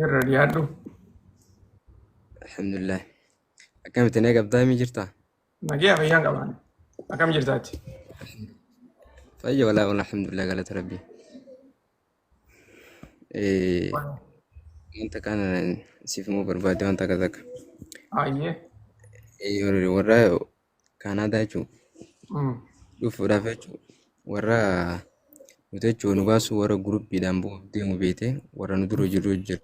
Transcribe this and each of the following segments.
Irra dhiyaadhu. Alhamdulillah. Akkamitti na qabdaa mi jirta? Nagee fayyaan qabaan. Akkam jirtaati? Fayya walaa walaa alhamdulillah galata rabbi. Eh, wanta kana siif immoo barbaade wanta akka takka. Ayyee. Eh, warra Kaanaadaa jechuun dhufuudhaaf jechuun warra nuti jechuun nu baasu warra guruppiidhaan bu'uuf deemu beekte warra nu dura jiru jira.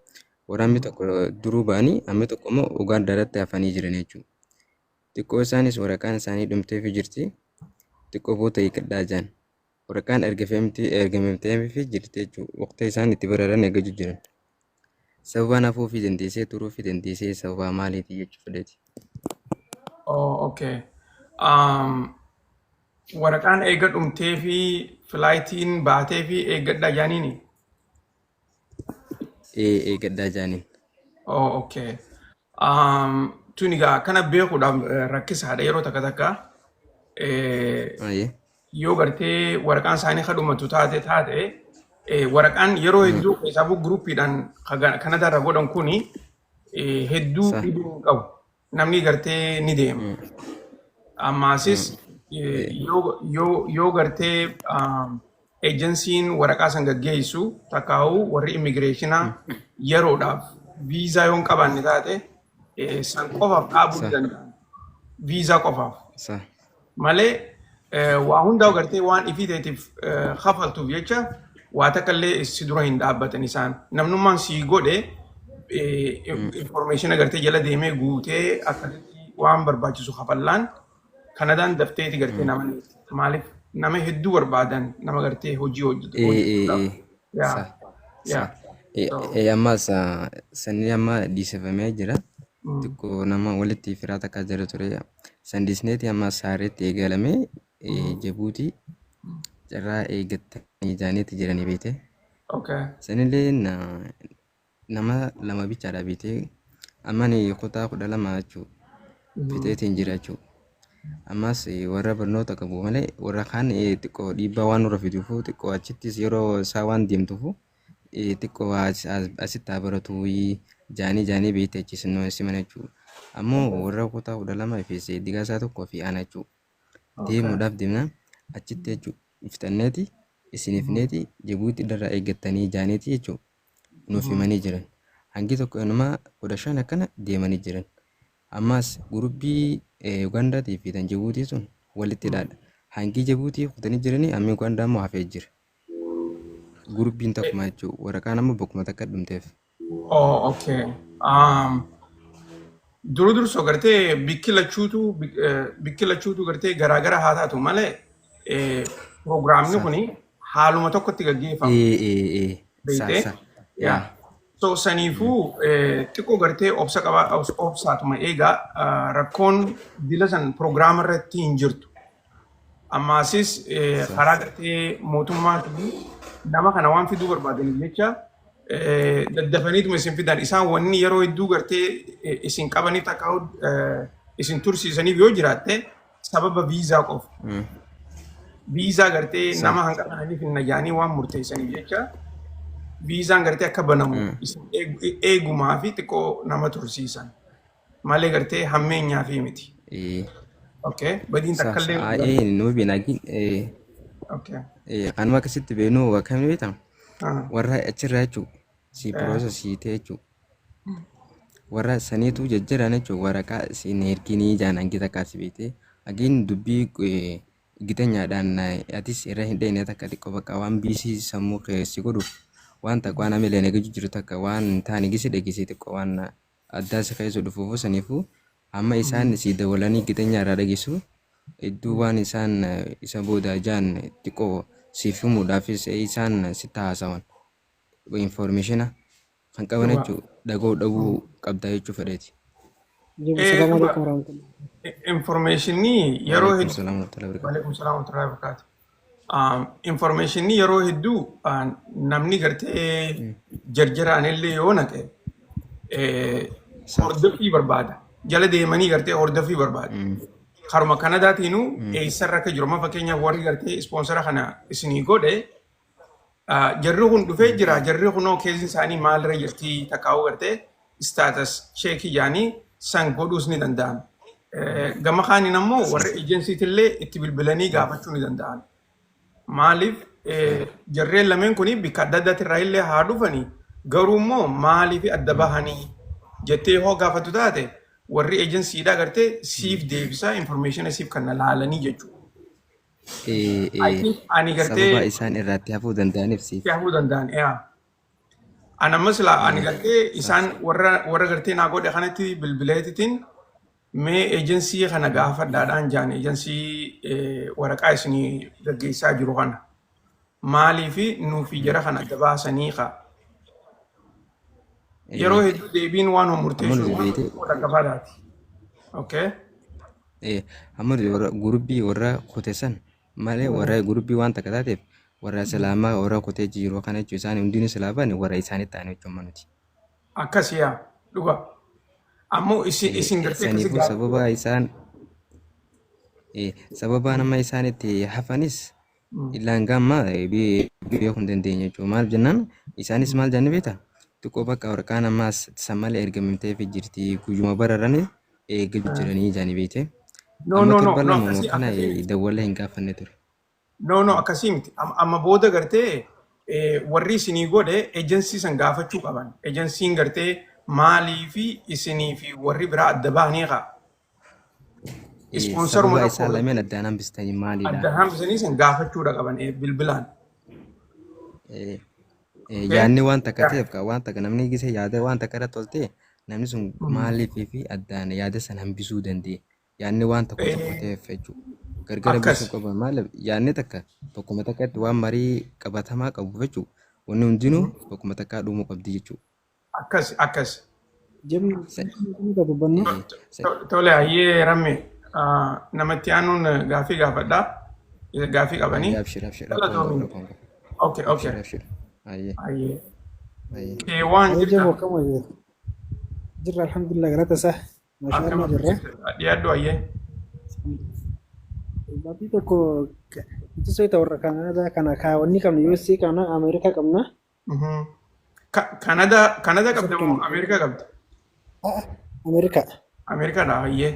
Warra hammi tokko duruu ba'anii hammi tokko immoo Ugaandaa irratti hafanii jiran jechuudha. Xiqqoo isaanis waraqaan isaanii dhumteefii jirti. Xiqqoo booda hiikadhaa jiran. Waraqaan ergamteefii jirti jechuudha. Waqtii isaan itti bararan eeggachuu jiran. Sababaan hafuufii dandeessee turuufii dandeessee sababaa maaliiti jechuu fedheeti. Oh, okay. Waraqaan eega dhumtee fi flightiin baatee fi eeggadhaa jaaniini? Ee, eeggadhaa jaaniin. Oh, okay. Tuni egaa kana beekuudhaaf rakkisaadha yeroo takka takka. Ayyee. Yoo gartee waraqaan isaanii kadhumatu taate, waraqaan yeroo hedduu keessaafuu groupiidhaan Kanadaarra godhan kuni hedduu dhibuu hin qabu. Namni gartee ni deema. Ammaasis yoo gartee agencyn waraqaa san gaggeessu takkaa'u warri immigrationaa yeroodhaaf viizaa yoo hin qabaanne taate san qofaaf dhaabuu ni danda'an. Viizaa qofaaf. Malee waa hundaa gartee waan ifii ta'eetiif kafaltuuf jecha waa takka illee si dura hin dhaabbatan isaan. Namnummaan sii godhe information gartee jala deemee guutee akkasitti waan barbaachisu kafallaan Kanadaan dafteeti gartee nama ni maaliif nama hedduu barbaadan nama gartee hojii hojjetu hojjetuudhaaf. Yaa yaa. So, Ammas sanni amma dhiisifamee jira. Xiqqoo nama walitti firaa takka jira ture. San dhiisneeti amma saareetti eegalamee Jabuutii carraa eeggatanii jaaniitti jiranii beekte. Sanillee nama lama bichaadha beekte. Amma ani kutaa 12 jechuudha. Fixeetiin jira jechuudha. Ammas warra barnoota qabu malee warra kaan xiqqoo dhiibbaa waan nurra fiduufu xiqqoo achittis yeroo isaa waan deemtuufu xiqqoo asitti haa baratu jaanii jaanii beekte achi siman jechuudha. Ammoo warra kutaa 12 fi digaasaa tokkoo fi ana jechuudha. Deemuudhaaf deemna achitti jechuudha. Fixanneeti isiniifneeti Jibuutii irraa eeggattanii jaaniiti jechuudha. Nuuf himanii jiran. Hangi tokko inumaa 15 akkana deemanii jiran. Ammas groupii Ugandaatii fi tan Jibuutii sun walitti hidhaadha. Hangi Jibuutii kutanii jiranii hammi Ugaandaa immoo hafee jira. Groupiin tokkuma jechuudha. Waraqaan ammoo bakkuma takka dhumteef. Oh, okay. Duru dursoo gartee bikki lachuutu gartee garaagara haa taatu malee programni kuni haaluma tokkotti gaggeeffama. Ee ee ee. Sa Beektee? sa. Yaa. So saniifuu xiqqoo gartee obsa qabaa obsaatuma eegaa rakkoon dila san programa irratti hin jirtu. Ammaasis karaa gartee mootummaatiin nama kana waan fiduu barbaadaniif jecha daddafaniituma isin fidan. Isaan wanni yeroo hedduu gartee isin qabanii takka isin tursiisaniif yoo jiraatte sababa viizaa qofa. Viizaa gartee nama hanqa kananiif hin najaanii waan murteessaniif jecha viizaan gartee akka banamu isin eegumaa fi xiqqoo nama tursiisan malee gartee hammeenyaa fi miti. Okay. Badiin takka illee Nama beekna. Kanuma akkasitti beeknu akkamiin beekama? Warra achirraa jechuun si processii ta'e jechuun warra saniitu jajjaraan jechuun waraqaa isin erginii jaan hangi takka si beekte hagiin dubbii gitanyaadhaan atis irra hin dheene takka xiqqoo bakka waan biisii sammuu keessi godhuuf waan takka waan amileen eegachuu jiru takka waan hin taane gisi dhageessee xiqqoo waan addaa si keessa dhufuufu saniifuu amma isaan si dawalanii gitanyaa irraa dhageessu hedduu waan isaan isa booda jaan xiqqoo siif himuudhaafis isaan sitti haasawan informationa kan qaban jechuun dhaga'uu dhabuu qabdaa jechuu fedheeti. Assalamu Dhuga alaikum warahmatullahi. Informationni yeroo Waalaikum hedduu salaam warahmatullahi wabarakatuh. Waalaikum salaam warahmatullahi wabarakatuh. Informationni yeroo hedduu namni gartee jarjaraan illee yoo naqe hordoffii barbaada. Jala deemanii gartee hordoffii barbaada. Karuma Kanadaatiinuu eessarra akka jiru amma fakkeenyaaf warri gartee sponsora kana isinii godhe Jarri kun dhufee jira, jarri kunoo caseiin isaanii maalirra jirti takkaa'uu gartee status checkii jaanii san godhuus ni danda'an. Gama kaaniin ammoo warra agencyitillee itti bilbilanii gaafachuu ni danda'an. Maaliif jarreen lameen kun bikka adda addaatti irraa illee haa dhufanii, garuu immoo maaliif adda bahanii jettee hoo gaafatu taate, warri agencydhaa gartee siif deebisaa, information siif kan laalanii jechuudha. I think ani Sababa gartee isaan irratti hafuu danda'aniif siif. Hafuu danda'an, yaa. Ani amma silaa ani gartee isaan warra gartee naa godhe kanatti bilbileetitiin mee agency kana gaafadhaadhaan jaan, agency waraqaa isinii gaggeessaa jiru kana. Maaliifi nuufi jara kana adda baasanii kaa. Yeroo hedduu deebiin waan Amma murteessu nuti waan beekte takka fadaati. Okay. Amma nuti warra group warra kute san malee, warra group waan takka taateef, warra islaamaa warra kutee jiru kana jechuun isaan hundinuu silaa bane warra isaanii ta'an jechuun amma nuti. Akkas, yaa, dhuga. Ammoo isin gartee akkasi Saniifuu gaafachuu sababa isaan sababa nama isaan itti hafanis illaan gamma beekuu hin dandeenye jechuudha. Maal jennaan, isaanis maal jennee beektaa? Xiqqoo bakka waraqaan ammaas san malee ergamteef jirti, guyyuma bararanii eeggachuu jiranii jaanii beekte. No, Amma no, no, torban no, 2 akkasii kana akkasii miti. dawwallee hin gaafanne ture. No, no, akkasii miti. Amma booda gartee warri isinii godhe agency san gaafachuu qaban. Agencyn gartee maalii fi isinii fi warri biraa adda bahanii kaa. Sponsoruma Sababa tokko isaan lameen addaan hambistanii maalidha? Adda hambisanii san gaafachuudha qaban bilbilaan. Okay? Yaadni waan takka ta'eef waan takka namni gisee yaada waan takka irra tolte, namni sun maaliif fi addaan yaada san hambisuu danda'e? Yaadni waan tokko tokko ta'eef jechuudha. Gargar hambisuu qaban. Maaliif yaadni takka tokkuma takkatti waan marii qabatamaa qabu jechuudha. Wanni hundinuu bakkuma takkaa dhumuu qabdi jechuudha. Akkas, akkas. Jemni dubbannu. Tole, hayyee ramme, namatti aanuun gaaffii gaafadhaa. Gaaffii qabanii. Abshir, abshir, rakkoon qabu, rakkoon qabu. Okay. Abshir, abshir. Hayyee. Hayyee. Hayyee. Kee waan Ayee jirta. Jabo, akkam wayya? Jirra, alhamdulillah, galata isaa. Maashaa Akkam Allah, jirra. Dhiyaadhu, hayyee. Gaaffii tokko nuti soita warra Kanaadaa kana kaawwanni qabna, USA qabna, Ameerikaa qabna. Kanada Isa qabda moo kenna. Ameerikaa qabda? Ameerikaa. Ameerikaadha, hayyee.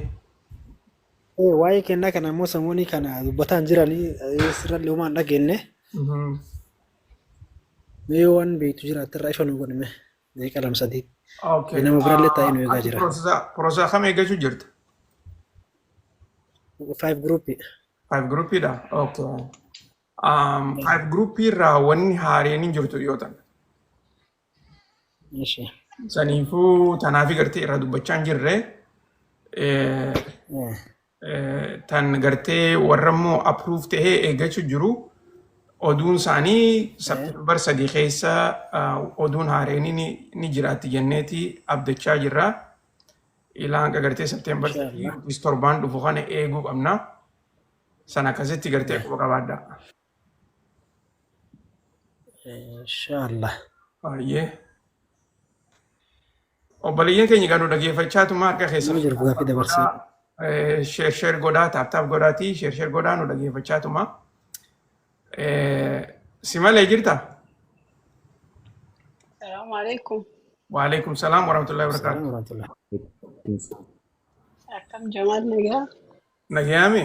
Waa'ee kennaa kana immoo samoonii kana dubbataan jiranii sirrallee homaa hin dhageenye. Mee waan beektu jiraatti irraa ifa nu godhime. Daqiiqa 2 3. Okay. Nama birallee taa'ee nu eegaa Ati jira. Process kam eeggachuu jirta? Five group. Five groupiidha. Okay. Five groupii irraa wanni haareen hin jirtu yoo ta'an. Ishi. Saniifuu tanaafi gartee irraa dubbachaa hin jirre. Tan gartee warra immoo approve ta'ee eeggachuu jiru, oduun isaanii September 3 keessa oduun haareen ni jiraatti jenneeti abdachaa jirra. Ilaa hanga gartee September 3 Inshaallah. yookiis torbaan dhufu kana eeguu qabna. Sana akkasitti gartee quba qabaadha. Inshaallah. Baay'ee. Obboleeyyan keenya kan nu dhageeffachaatuma harka keessa Nama jiru gaaffii dabarsee. Share share godhaa, tap tap godhaatii share share godhaa, nu dhageeffachaatuma. Si malee jirta? Salaamu alaikum. Waalaikum salaam warahmatullahi Salaam wabarakatuh. warahmatullah. Akkam Jamaal, nagaa? Nagayaame?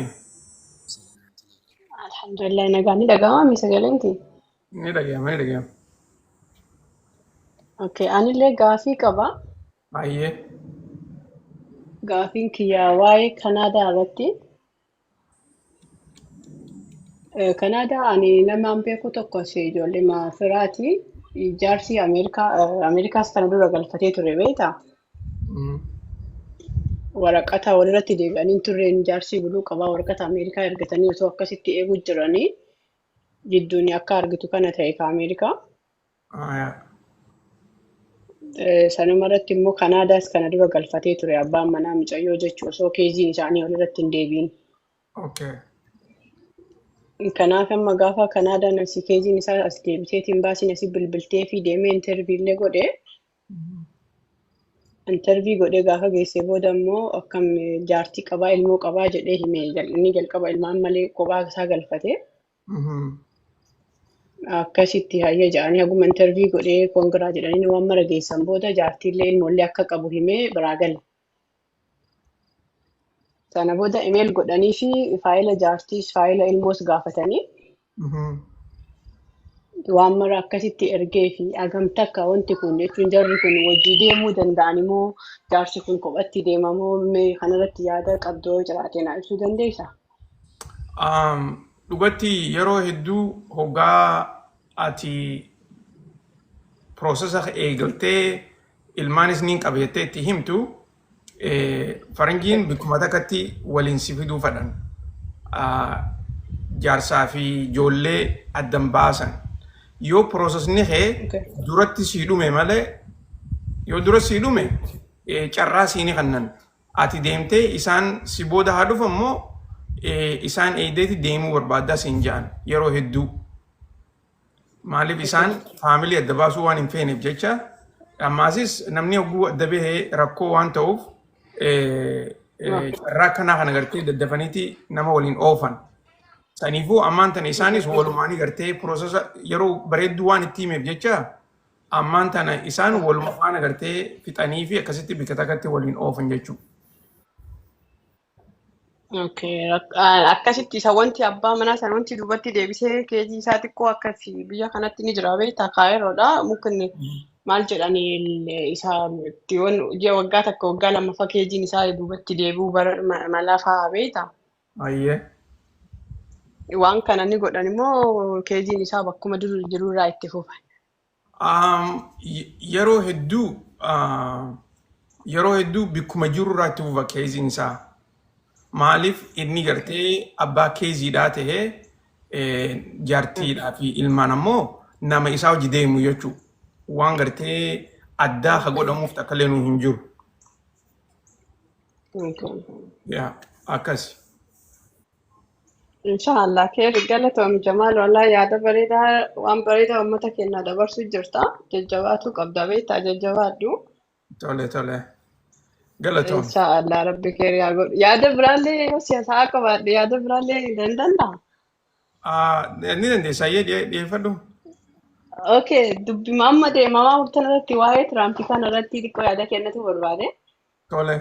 Alhamdulillah, nagaa. Ni dhaga'ama mi sagaleen kee? Ni dhagayama, ni dhagayama. Okay, anillee gaafii qaba. Baay'ee. Gaafiin kiyya waa'ee Kanaadaa irratti. Kanaadaa ani namaan beeku tokko as ijoollee firaati. Jaarsi Ameerikaa, Ameerikaas kana dura galfatee ture, beektaa? Waraqata walirratti deebi'anii hin turreen, jaarsi buluu qabaa, waraqata Ameerikaa ergatanii osoo akkasitti eeguu jiranii jidduun akka argitu kana ta'e ka Ameerikaa. Sanuma irratti immoo Kanaadaas kana dura galfatee ture abbaan manaa mucayyoo jechuu, osoo caseiin isaanii walirratti hin deebiin. Kanaaf amma gaafa Kanaadaan asii caseiin isaa as deebiteetiin baasiin asii bilbiltee fi deemee interview illee godhe. Interview godhee gaafa geessee booda immoo akkam jaartii qabaa, ilmoo qabaa jedhee hime, inni jalqaba ilmaan malee kophaa isaa galfate. Akkasitti hayya jedhanii haguma interview godhee congra jedhanii waan mara geessan booda jaartiillee ilmoollee akka qabu himee biraa gale. Sana booda email godhanii fi faayila jaartiis faayila ilmoos gaafatanii waan mara akkasitti ergee fi hagam takka wanti kun jechuun jarri kun wajjii deemuu danda'an immoo jaarsi kun kophatti deemamoo mee kanarratti yaada qabdoo jiraate naa ibsuu dandeessaa? Dhugatti yeroo hedduu hoggaa ati processa eegaltee ilmaanis niin qaba jettee itti himtu, faranjiin bikkuma takkatti waliin si fiduu fedhan. Jaarsaa fi ijoollee addan baasan. Yoo processni kee duratti sii dhume malee, yoo dura sii dhume, carraa sii ni kennan. Ati deemtee isaan si booda haa dhufan moo isaan eegdeeti deemuu barbaaddaa siin jedhan yeroo hedduu. Maaliif isaan family adda baasuu waan hin feeneef jecha. Ammaasis namni hogguu adda bahee rakkoo waan ta'uuf, carraa akkanaa kana gartee daddafaniiti nama waliin oofan. Saniifuu ammaan tana isaanis walumaanii gartee processa yeroo bareedduu waan itti himeef jecha, ammaan tana isaan waluma faana gartee fixanii fi akkasitti bikka takkatti waliin oofan jechuudha. Okay. Akkasitti isa wanti abbaa manaa sana wanti duubatti deebisee caseii isaa xiqqoo akkasii biyya kanatti ni jira beektaa, kaayeroodha. Mukni maal jedhanii isa ji'a waggaa 1 waggaa 2ffaa caseiin isaa duubatti deebi'uu malaa fa'aa beektaa. Ayyee. Waan kana ni godhan immoo caseiin isaa bakkuma dur jirurraa itti fufa? Yeroo hedduu bikkuma jirurraa itti fufa caseiin isaa. Maaliif inni gartee abbaa caseiidhaa tahee, jaartiidhaa fi ilmaan ammoo nama isaa hojii deemu jechuudha. Waan gartee addaa ka godhamuuf takka illee nu hin jiru. Yaa akkasi. Inshaallah, keer galatoom Jamaal, wallahi yaada bareedaa, waan bareedaa uummata keenya dabarsuu jirta. Jajjabaatu qabda beektaa, jajjabaadhu. Tole. Galatoom. Inshaallah, rabbi keer yaa godhu. Yaada biraallee yoo siyaasaa qabaadhe yaada biraallee ni danda'a. Ni dandeessa, ayyee, dhiyeeffadhu. Okay, dubbima amma deemamaa turtan irratti, waa'ee Tiraampii kana irratti xiqqoo yaada kennatu barbaade. Tole.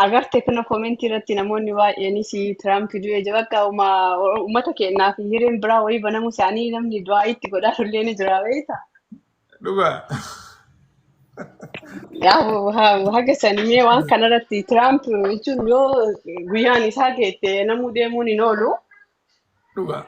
Agarte kana commentii irratti namoonni baay'eenis Tiraamp du'ee jira, bakka uummata keenyaaf hireen biraa wayii banamuu isaanii namni du'aa itti godhaa illee ni jira beektaa. Dhugaa. Yaa haga sanii waan kanarratti Tiraamp jechuun yoo guyyaan isaa geette namuu deemuun hin oolu. Dhugaa.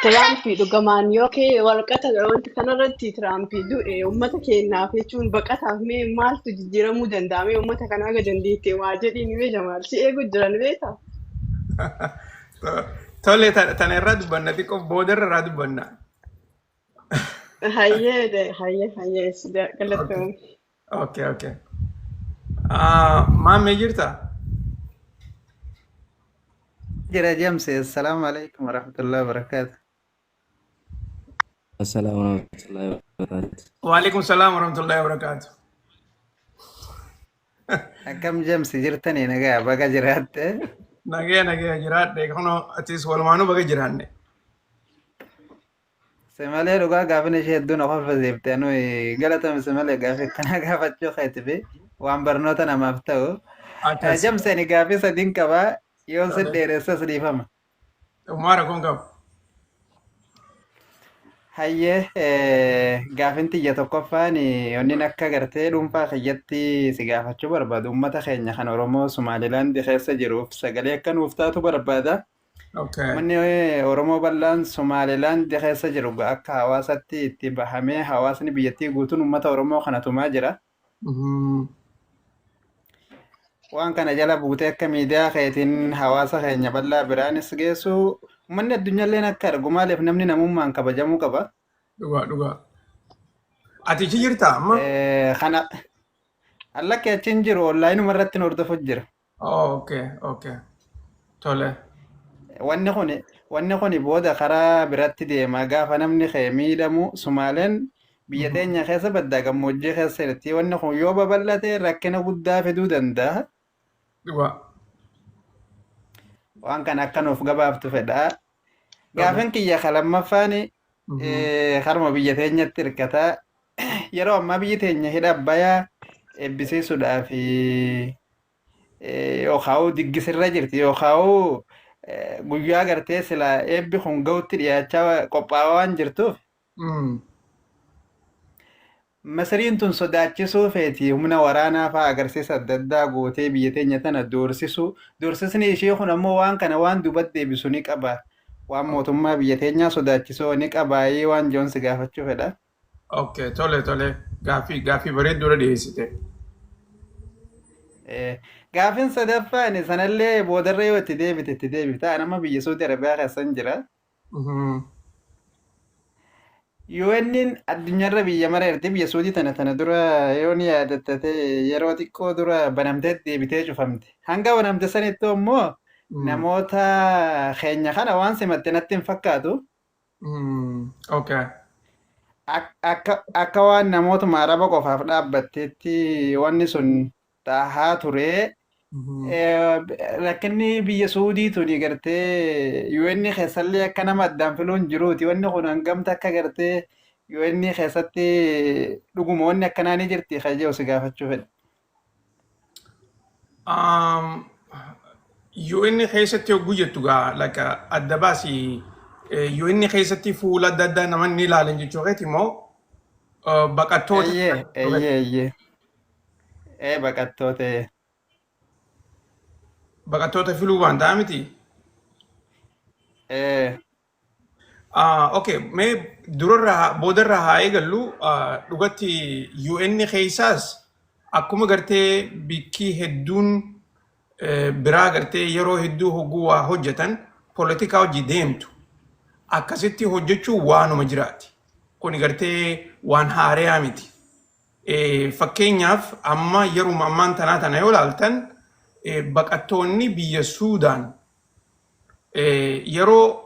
Tiraamp dhugamaan yoo kee waraqata wanti kanarratti Tiraamp du'e uummata keenyaaf jechuun baqataaf mee maaltu jijjiiramuu danda'a? Mee uummata kana haga dandeettee waa jedhiin mee Jamaal, si eegu jiran beektaa? Tole, tana irraa dubbanna, xiqqoo boodarra irraa dubbanna. Hayyee, hayyee, hayyee, galatoom. Okay. Maammee, jirtaa? Jira Jamsi, assalaamu alaikum warahmatullahi wabarakatuh. Assalaamu warahmatullahi wabarakatuh. Waalaikum salaam warahmatullahi wabarakatuh. Akkam Jamsi, jirtanii? Nagaa, baga jiraatte. Nagaya, nagaya, jiraadhe. Kunoo atis walumaanuu baga jiraanne. Simalee, dhugaa gaafin ishee hedduu na kolfasiifte. Anu galatame simalee gaafii akkanaa gaafachuu keetii fi waan barnoota namaaf ta'u. Akkas. Jamsi, ani gaafii sadiin qabaa, yoon si Tole. dheeressas dhiifama. Umaa rakkoon qabu. Hayyee, gaafin tiyya tokkoffaan onni akka gartee dhuunfaa kiyyatti si gaafachuu barbaadu, uummata keenya kan Oromoo Somaalilaandi keessa jiruuf sagalee akka nuuf taatu barbaada. Uummanni Oromoo bal'aan Somaalilaandi keessa jiru akka hawaasatti itti bahamee hawaasni biyyattii guutuun uummata Oromoo kana tumaa jira. Waan kana jala buutee akka miidiyaa keetiin hawaasa keenya bal'aa biraanis geessu, uummanni addunyaalleen akka argu, maaliif namni namummaan kabajamuu qaba. Dhugaa. Ati achi jirtaa amma? Kana allakkee achi hin jiru, onlineuma irratti hordofu jira. Oh, okay. Tole. Wanni kun booda karaa biratti deema, gaafa namni kee miidhamu. Sumaaleen biyya teenya keessa baddaa gammoojjii keessa jirti. Wanni kun yoo babal'ate rakkina guddaa fiduu danda'a. Dhugaa. Waan kana akka nuuf gabaaftu fedha. Gaafin kiyya ka lammaffaan karuma biyya teenyatti hirkataa. Yeroo ammaa biyyi teenya hidha Abbayyaa eebbisiisuudhaaf yookaan diggisirra jirti yookaan guyyaa gartee sila eebbi kun gahutti dhiyaachaa qophaa'aa waan jirtuuf Masriin tun sodaachisuu feeti humna waraanaa fa'aa agarsiisa adda addaa gootee biyya teenya tana doorsisuu. Doorsisni ishee kun ammoo waan kana waan duubatti deebisu ni qaba. Waan mootummaa biyya teenyaa sodaachisuu ni qabaayee waan joon si gaafachuu fedha. Okay, tole tole. Gaaffii bareedduu irra dhiyeessite. Gaaffiin sadaffaan sanallee boodarra yoo itti deebite itti deebita. Ani amma biyya Saudi Arabiyaa keessan jira. UN'n addunyaarra biyya mara erti biyya Suudii tana dura yoo ni yaadatta ta'e yeroo xiqqoo dura banamtee deebitee cufamte. Hanga banamte sanittu ammoo namoota keenya kana waan simatte natti hin fakkaatu. Okay. Akka waan namootuma Araba qofaaf dhaabbatteetti wanni sun tahaa ture. Rakkinni biyya Suudii tuni gartee UN keessallee akka nama addaan filuun jiruuti. Wanni kun hangamta akka gartee UN keessatti dhuguma wanni akkanaa ni jirti kan jedhu si gaafachuu fedha. UN keessatti hogguu jettu gaa like adda baasi UN keessatti fuula adda addaa namoonni ilaalan jechuu keeti immoo baqattoota Eeyyee eeyyee eeyyee. Ee baqattoota. Baqattoota filuu waan ta'a miti. Ee. Okay, mee durarraa boodarraa haa eegallu. Dhugatti UN keessaas akkuma gartee bikkii hedduun biraa gartee yeroo hedduu hogguu waa hojjetan poolitikaa hojii deemtu akkasitti hojjechuu waanuma jiraati. Kuni gartee waan haariyaa miti. Fakkeenyaaf amma yeruma ammaan tanaa tana yoo ilaaltan baqattoonni biyya Suudaan yeroo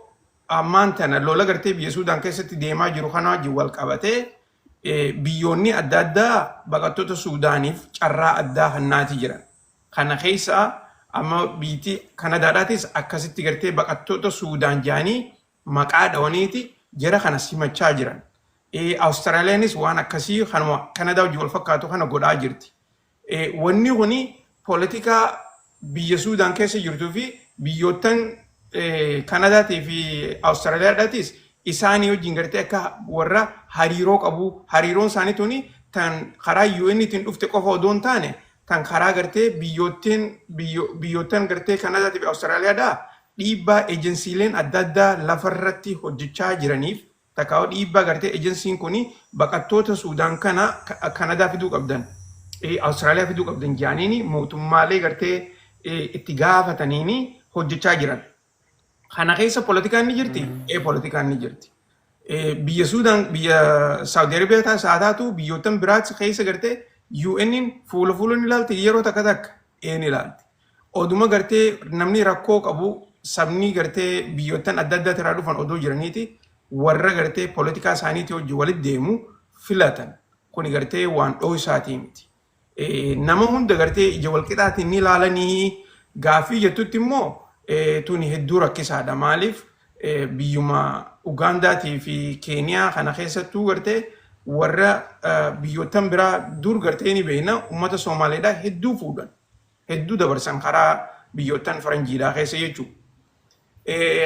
ammaan tana lola gartee biyya Suudaan keessatti deemaa jiru kana wajjin wal qabatee biyyoonni adda addaa baqattoota Suudaaniif carraa addaa hannaati jiran. Kana keessa amma biitti Kanadaadhaatis akkasitti gartee baqattoota Suudaan jedhanii maqaa dhawaniiti jara kana simachaa jiran. Awustiraaliyaanis waan akkasii kanuma Kanadaa wajjin wal fakkaatu kana godhaa jirti. Wanni kuni poolitikaa biyya Suudaan keessa jirtuu fi biyyoottan Kanadaatii fi Awustiraaliyaadhaatis isaanii wajjin gartee akka warra hariiroo qabu. Hariiroon isaanii tuni tan karaa UN tiin dhufte qofa odoo hin taane tan karaa gartee biyyoottan gartee Kanadaatii fi Awustiraaliyaadhaa dhiibbaa ejensiileen adda addaa lafarratti hojjechaa jiraniif takkaa'u dhiibbaa gartee ejensiin kun baqattoota Suudaan kana Kanadaa fiduu qabdan, Awustiraaliyaa fiduu qabdan jedhaniini mootummaalee gartee itti gaafataniini hojjechaa jiran. Kana keessa poolitikaan ni jirti? Ee, poolitikaan ni jirti. Biyya Suudaan, biyya Saawudi Arabiyaa taas haa taatu biyyoottan biraatti keessa gartee UN'n fuula fuula ni ilaalti yeroo takka takka ee ni ilaalti. Oduma gartee namni rakkoo qabu sabni gartee biyyoottan adda addaa irraa dhufan odoo jiraniiti warra gartee poolitikaa isaaniitii wajjin walitti deemu filatan. Kuni gartee waan dho'isaatii miti. Nama hunda gartee ija walqixaatiin ni ilaalanii gaaffii jettutti immoo tuni hedduu rakkisaadha. Maaliif biyyuma Ugaandaatii fi Keeniyaa kana keessattuu gartee warra biyyoottan biraa dur gartee ni beekna uummata Somaaleedhaa hedduu fuudhan. Hedduu dabarsan karaa biyyoottan faranjiidhaa keessa jechuudha.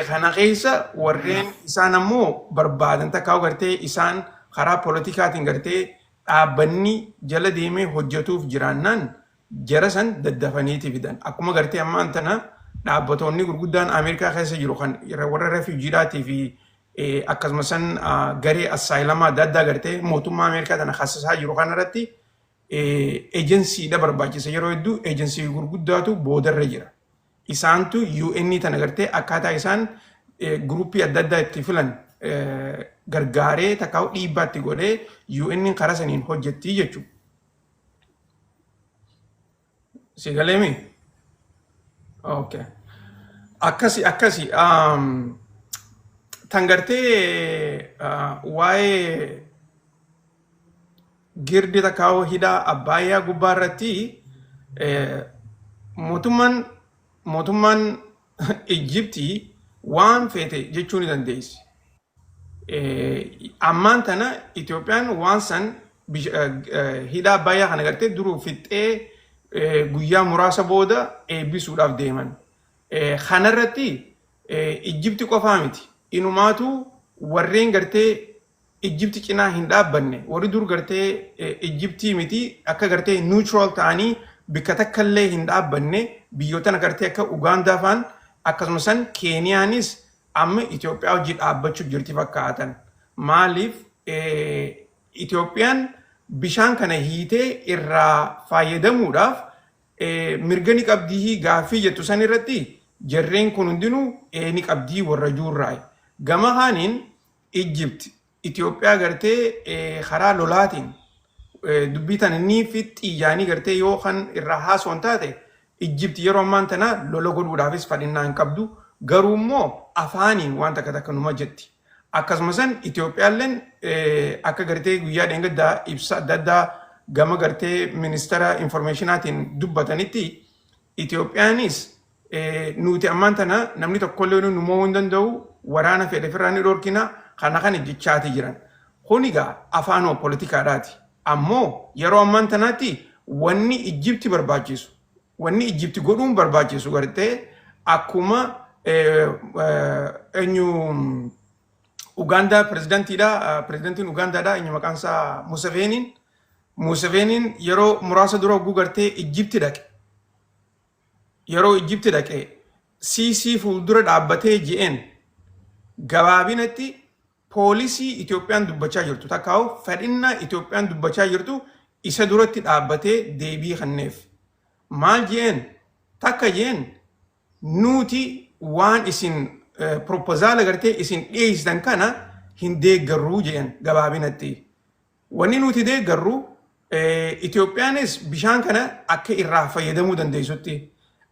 Kana keessa warreen isaan ammoo barbaadan takkaa gartee isaan karaa poolitikaatiin gartee dhaabbanni jala deemee hojjetuuf jiraannaan jara san daddafaniiti fidan. Akkuma gartee ammaan tana dhaabbatoonni gurguddaan Ameerikaa keessa jiru kan warra refuujiidhaatii fi akkasumas san garee asylum adda addaa gartee mootummaa Ameerikaa tana kasasaa jiru kanarratti ejensiidha barbaachisa. Yeroo hedduu ejensii gurguddaatu boodarra jira. Isaantu UN tana gartee akkaataa isaan guruppii adda addaa itti filan gargaaree takkaa dhiibbaa itti godhee UN karaa saniin hojjetti jechuudha. Si galeemi? Okay. Akkasi akkasi. Tan gartee waa'ee girdi takkaa hidha Abbaayyaa gubbaa irratti mootummaan Ijiptii Waan feete jechuu ni dandeessi. Ammaan tana Itoophiyaan waan san hidha Abbayyaa kana gartee duruu fixxee guyyaa muraasa booda eebbisuudhaaf deeman. Kanarratti Ijjibti qofaa miti. Inumaatu warreen gartee Ijjibti cinaa hin dhaabbanne, warri dur gartee Ijjibtii miti, akka gartee neutral ta'anii bikka takka illee hin dhaabbanne, biyyoota gartee akka Ugaandaa faan, akkasuma san Keeniyaanis amma Itoophiyaa hojii dhaabbachuu jirti fakkaatan. Maaliif? Itoophiyaan bishaan kana hiitee irraa fayyadamuudhaaf mirga ni qabdii gaaffii jettu san irratti, jarreen kun hundinuu ni qabdii warra juurraayi. Gama kaaniin Ijjipt Itoophiyaa gartee karaa lolaatiin dubbii tana ni fixxii jaanii gartee yoo kan irraa haasoon taate, Ijjipt yeroo ammaan tana lola godhuudhaafis fadhinnaa hin qabdu. Garuu immoo afaaniin waan takka takka numa jetti. Akkasuma san Itoophiyaalleen akka gartee guyyaa dheengaddaa ibsa adda addaa gama gartee ministeera informationaatiin dubbatanitti, Itoophiyaanis nuti ammaan tana namni tokkollee nu mo'uu hin danda'u, waraana fedhe ofirraa ni dhorkina, kana kana jechaati jiran. Kun egaa afaanoo poolitikaadhaati. Ammoo yeroo ammaan tanaatti wanni Ijjibti barbaachisu, wanni Ijjibti godhuun barbaachisu, gartee akkuma eenyu Ugaandaa pirezidantiidha. Pirezidantiin Ugaandaadha. Eenyu maqaan isaa? Museveeniin. Museveeniin yeroo muraasa dura hogguu gartee Ijjibti dhaqe. Yeroo Ijjibti dhaqe Siisii fuuldura dhaabbatee je'een, gabaabinatti policy Itoophiyaan dubbachaa jirtu takkaa'u fedhinnaa Itoophiyaan dubbachaa jirtu isa duratti dhaabbatee deebii kenneef. Maal je'een? Takka je'een, nuti waan isin proposal gartee isin dhiyeessitan kana hin deeggarruu je'een gabaabinatti. Wanni nuti deeggarru Itoophiyaanis bishaan kana akka irraa fayyadamuu dandeessutti,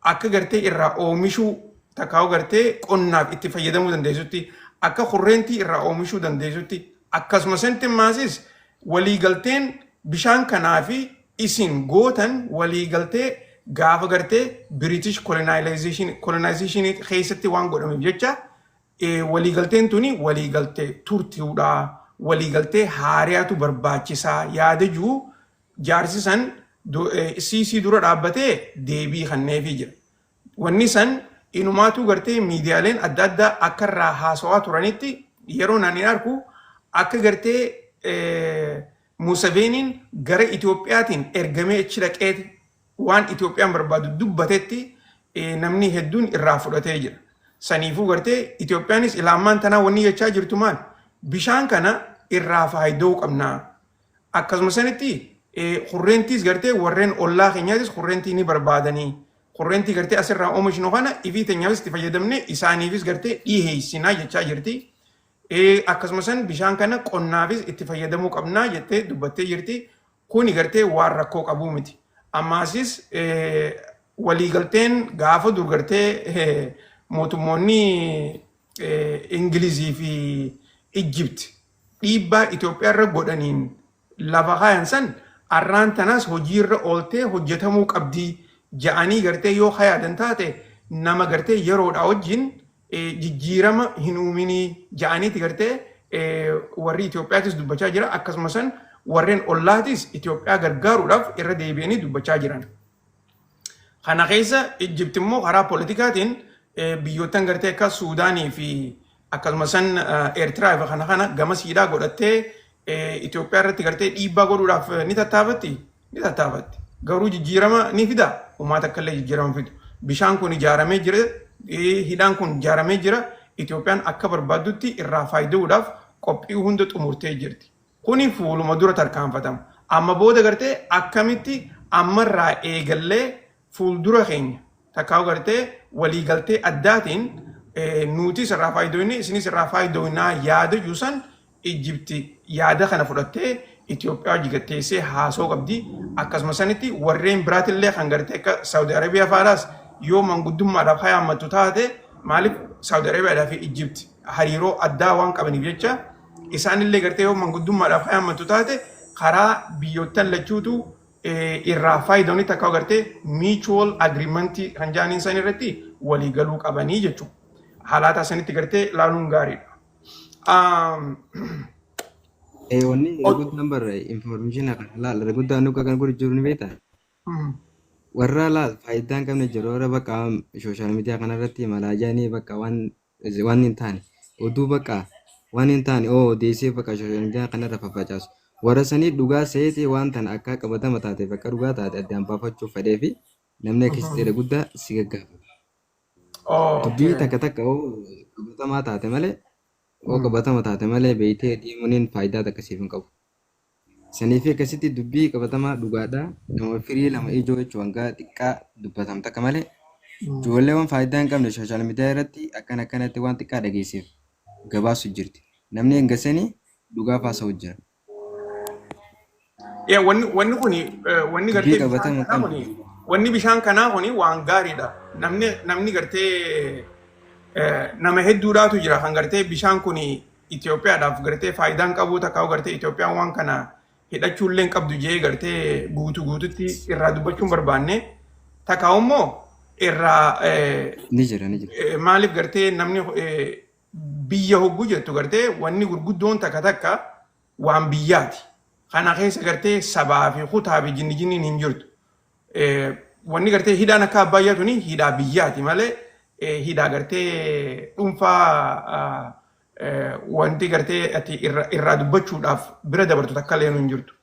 akka gartee irraa oomishuu takkaa'u gartee qonnaaf itti fayyadamuu dandeessutti, akka kurreentii irraa oomishuu dandeessutti, akkasuma santimaasis waliigalteen bishaan kanaa fi isin gootan waliigaltee gaafa gartee British colonization keessatti waan godhameef jecha, waliigalteen tuni waliigaltee turtiidha. Waliigaltee haariyaatu barbaachisaa yaada jiru jaarsi san Siisii dura dhaabbatee deebii kenneefii jira. Wanni san inumaatu gartee miidiyaaleen adda addaa akka irraa haasawaa turanitti, yeroo naan hin arku akka gartee Museveeniin gara Itoophiyaatiin ergamee achi dhaqee waan Itoophiyaan barbaadu dubbatetti namni hedduun irraa fudhatee jira. Saniifuu gartee Itoophiyaanis ilaamaan tanaa wanni jechaa jirtu maal? Bishaan kana irraa faayida'uu qabnaa. Akkasuma sanitti kurreentiis gartee warreen ollaa keenyaatis kurreentii ni barbaadanii. Kurreentii gartee asirraa oomishnu kana ifii teenyaafis itti fayyadamne, isaaniifis gartee dhiheessinaa jechaa jirti. Akkasuma san bishaan kana qonnaafis itti fayyadamuu qabnaa jettee dubbattee jirti. Kuni gartee waan rakkoo qabuu miti. Ammaasis waliigalteen gaafa dur gartee mootummoonni Ingilizii fi Ijjipt dhiibbaa Itoophiyaa irra godhaniin lafa kaayan san arraan tanaas hojiirra ooltee hojjetamuu qabdi ja'anii gartee yoo kayaadan taate, nama gartee yeroodha wajjin jijjiirama hin uuminii ja'aniiti gartee warri Itoophiyaatis dubbachaa jira, akkasuma san warreen ollaatis Itoophiyaa gargaaruudhaaf irra deebi'anii dubbachaa jiran. Kana keessa Ijjipt immoo karaa poolitikaatiin biyyoottan gartee akka Suudaanii fi akkasuma san Eertiraa fi kana kana gama siidhaa godhattee Itoophiyaa irratti gartee dhiibbaa godhuudhaaf ni tattaafatti, ni tattaafatti. Garuu jijjiirama ni fida? Uumaa takka illee jijjiirama fidu. Bishaan kun ijaaramee jira, hidhaan kun ijaaramee jira. Itoophiyaan akka barbaaddutti irraa fayyadamuudhaaf qophii hunda xumurtee jirti. Kuni fuuluma dura tarkaanfatama. Amma booda gartee akkamitti ammarraa eegallee fuuldura keenya takkaa'u gartee waliigaltee addaatiin nutis irraa fayyadamne, isinis irraa fayyadamnaa yaada jiru san, Ijjipti yaada kana fudhattee Itoophiyaa hojii gatteessee haasoo qabdi. Akkasuma sanitti warreen biraatillee kan gartee akka Saawudi Arabiyaa fa'aadhaas yoo manguddummaadhaaf hayaammattu taate, maaliif Saawudi Arabiyaadhaa fi Ijjipti hariiroo addaa waan qabaniif jecha, isaanillee gartee yoo manguddummaadhaaf hayaammattu taate, karaa biyyoottan lachuutu irraa faayidawni takka gartee mutual agreement kan jaaniin san irratti walii galuu qabanii jechuudha. Haalaataa sanitti gartee laaluun gaariidha. Wanni irra guddaan barra information kana laal irra guddaan nuka kan godhu jiru ni beektaa? Warra laal faayidaa hin qabne jiru, warra bakka social media kanarratti malaajanii bakka waan hin taane, oduu bakka waan hin taane oo odeessee bakka social media kanarra faffacaasu. Warra sanii dhugaa seetee waan tana akka qabatama taate, bakka dhugaa taate addaan baafachuuf fedhee fi namni akkasitti irra guddaa si gaggaafata. Dubbii takka takka oo qabatamaa taate malee, oo qabatama taate malee, beektee deemuun faayidaa takka siif hin qabu. Sanii fi akkasitti dubbii qabatamaa dhugaadhaa nama firii lama ijoo jechuun hanga xiqqaa dubbatam takka malee, ijoollee waan faayidaa hin qabne social media irratti akkana akkanatti waan xiqqaa dhageesseef gabaasu jirti. Namni hanga sanii dhugaa haasa'u jira. Yaa, wanni kuni wanni Dubbii gartee bishaan qabatama kanaa qabne. kuni, wanni bishaan kanaa kuni waan gaariidha. Namni gartee nama hedduudhaatu jira kan gartee bishaan kuni Itoophiyaadhaaf gartee faayidaan qabu takka gartee Itoophiyaan waan kana hidhachuu illee hin qabdu jee gartee guutuu guututti irraa dubbachuun barbaanne takka immoo irraa Ni jira, ni jira. Maaliif gartee namni biyya hogguu jettu gartee wanni gurguddoon takka takka waan biyyaati. Kana keessa gartee sabaa fi kutaa fi jinni jinniin hin jirtu. Wanni gartee hidhaan akka abbayyaa tuni hidhaa biyyaati malee hidhaa gartee dhuunfaa wanti gartee ati irraa dubbachuudhaaf bira dabartu takka illee hin jirtu.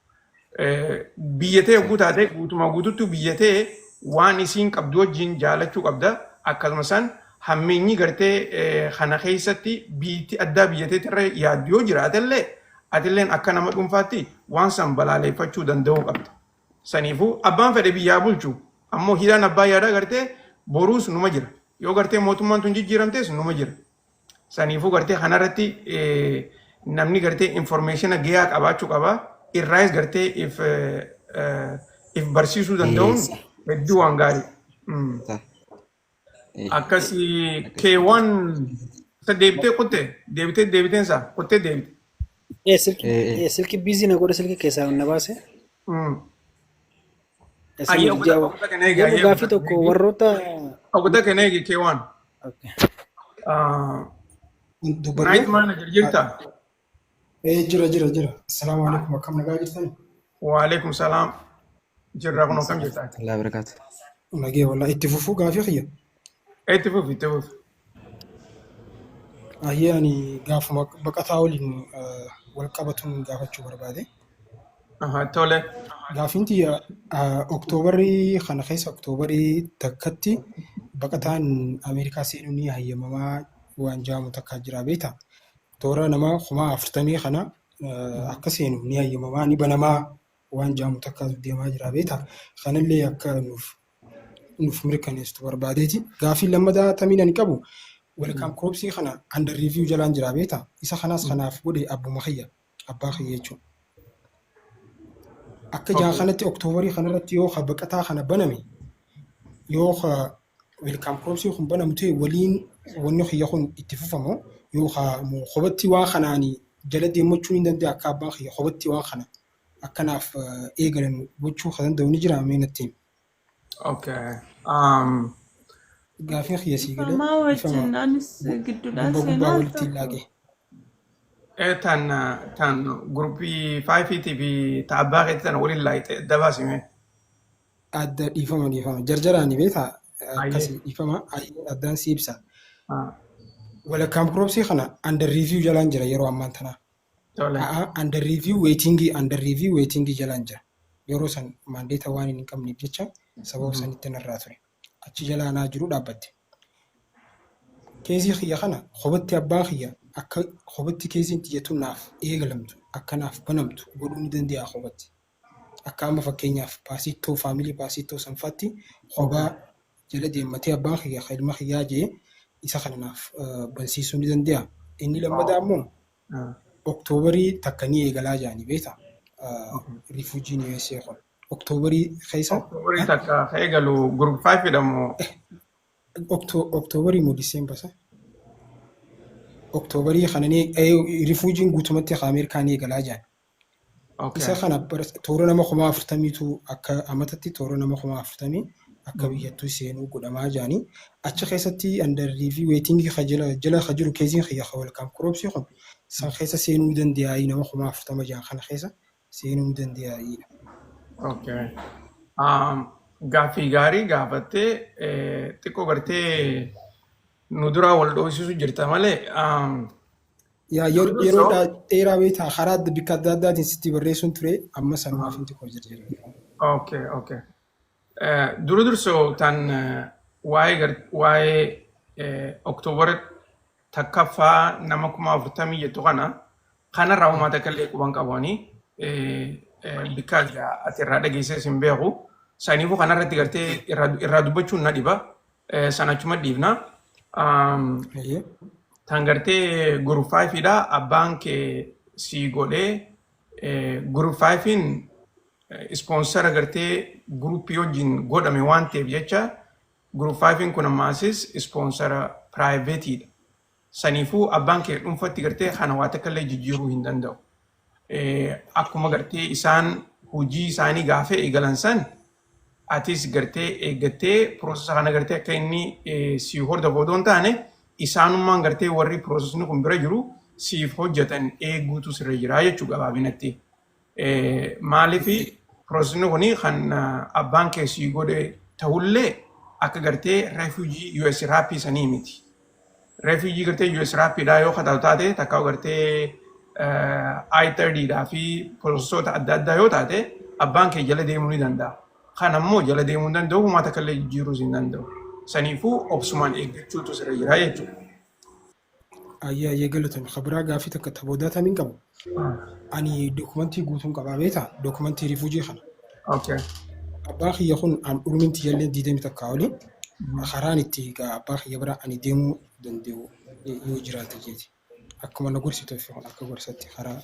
Biyya ta'e hogguu taate guutumaa guututti biyya ta'e waan isiin qabdu wajjin jaalachuu qabda. Akkasuma san hammeenyi gartee kana keessatti biitti addaa biyya ta'e yaaddu yoo jiraatellee, atilleen akka nama dhuunfaatti waan san balaaleffachuu danda'uu qabda. Saniifuu abbaan fedhe biyyaa bulchu ammoo hidhaan abbaa yaadaa gartee boruus numa jira. Yoo gartee mootummaan tun jijjiiramtes numa jira. Saniifuu gartee kanarratti namni gartee information gahaa qabaachuu qaba. Irraayis gartee if barsiisuu danda'uun hedduu waan gaarii. Akkasii keewwan isa deebitee kutte, deebitee deebiteen isaa kuttee deebite. Silki silki busy na godhe, silki keessaa na baase. Ayyee, oggota kana eegi, ayyee, Gaafii tokko warroota oggota kana eegi keewwan. Dubbadhu. Night manager jirta? Jira, jira, jira. Assalaamu alaikum, akkam nagaa jirtan? Waalaikum salaam. Jirra kun, akkam jirta? Allah barakaatu. Nagee wallaa, itti fufuu gaafii kiyya. Itti fufi, itti fufi. Ayyee, ani gaafuma baqataa waliin wal qabatuun gaafachuu barbaade. Tole. Gaafiin tiyya Oktoobarii kana keessa, Oktoobarii 1tti baqataan Ameerikaa seenuu ni hayyamamaa waan jedhamu takka jira, beektaa? Toora nama 40,000 kana akka seenu ni hayyamamaa, ni banamaa waan jedhamu takka deemaa jira, beektaa? Kanallee akka nuuf mirkaneessitu barbaadeeti. Gaafiin lammataa tamiin ani qabu Welcome Corps kana under review jalaan jira, beektaa? Isa kanaas kanaaf godhe abbuma kiyya, abbaa kiyya jechuudha. Akka jaa kanatti Oktoobarii kanarratti yoo ka baqataa kana baname, yoo ka Welcome Corps kun banamu ta'e, waliin wanni kiyya kun itti fufamu yoo ka kophatti waan kanaani jala deemachuu ni danda'a, akka abbaan kiyya kophatti waan kana akkanaaf eegalan gochuu kan danda'u ni jira, mee natti himi. Okay. Gaafii kiyya sii galee? Dhifamaa Ifama wajjin anis gidduudhaan gubbaa gubbaa seenaa al walitti hin tokko. laaqe. Tan groupii fiveiitii fi ta abbaa keetii tana waliin laayite adda baasime. Adda, dhiifama, dhiifama. Jarjaraani beektaa, akkasii, dhiifama, addaan si ibsa. Welcome Corps kana under review jalaan jira yeroo ammaan tanaa. Tole. Under review waiting, under review waiting jalaan jira. Yeroo san mandate waan hin qabneef jecha sababa sanitti narraa ture. Achi jalaa naa jiru dhaabbatte. Caseii kiyya kana kophatti abbaan kiyya akka kophatti caseiin tiyyatu naaf eegalamtu, akka naaf banamtu godhuu ni danda'a kophatti. Akka amma fakkeenyaaf paasittoo family paasittoo sanfaatti kophaa jala deemmatee abbaan kiyya ka ilma kiyyaa jee isa kana naaf bansiisuu ni danda'a. Inni lammataa immoo Oktoobarii 1 ni eegalaa jedhanii, beektaa? Refugeen USA kun. Oktoobarii keessa. Oktoobarii 1 ka eegalu group five jedhamu. Oktoobarii moo Diseembar sa? Oktoobarii kana ni refugeen guutumatti ka Ameerikaa ni eegalaa jedhan. Isa kana toora nama 40,000tu, akka amatatti toora nama 40,000 Akka biyyattuu seenuu godhamaa jiranii achi keessatti under review waiting jala ka jiru keesiin kiyya ka Welcome Corps kun san keessa seenuu danda'aa, nama 40,000 jiran kana keessa seenuu danda'aa? Okay. Gaaffii gaarii gaafattee, xiqqoo gartee nu duraa wal dhoofisiisu jirta malee. Yaa, yeroo dheeraa beektaa, karaa bikka adda addaatiin sitti barreessuun ture, amma sanumaaf hin xiqqoo jira. Okay. Dura dursoo tan waa'ee October 1ffaa nama 40,000 jettu kana kanarraa uumaa takka illee quban qabanii bikka ati irraa dhageesses hin beeku. Saniifuu kanarratti gartee irraa dubbachuun na dhiba. Sana achuma dhiifna. Tan gartee group 5dha abbaan kee sii godhee, group 5in sponsor gartee groupii wajjin godhame waan ta'eef jecha, group 5in kun ammaasis sponsor privateiidha. Saniifuu abbaan kee dhuunfatti gartee kana waa takka illee jijjiiruu hin danda'u. Akkuma gartee isaan hojii isaanii gaafa eegalan san atis gartee eeggattee processa kana gartee akka inni si hordofu odoo hin taane, isaanummaan gartee warri processni kun bira jiru siif hojjetan eeguutu sirra jira jechuu gabaabinatti. Maaliif processni kun kan abbaan kee sii godhe ta'ullee akka gartee refugee USRAP sanii miti. Refugee gartee USRAPdhaa yoo kataatu taate, takka gartee I-30dhaa fi processoota adda addaa yoo taate, abbaan kee jala deemuu ni danda'a. Kan ammoo jala deemuu hin danda'u, humaa takka illee jijjiiruus hin danda'u. Saniifuu obsumaan eeggachuutu sirra jira jechuudha. Ayyee ayyee, galatoomi. Kabiraa gaaffii takka taboodaa tamiin qabu. Ani dookumentii guutuun qabaa beektaa? Dookumentii refugee kana. Abbaa kiyya kun an umriin tiyyallee 21 oli. Karaan itti egaa abbaa kiyya bira ani deemuu danda'u yoo jiraate jeeti. Akkuma na gorsituuf kun akka gorsatti karaa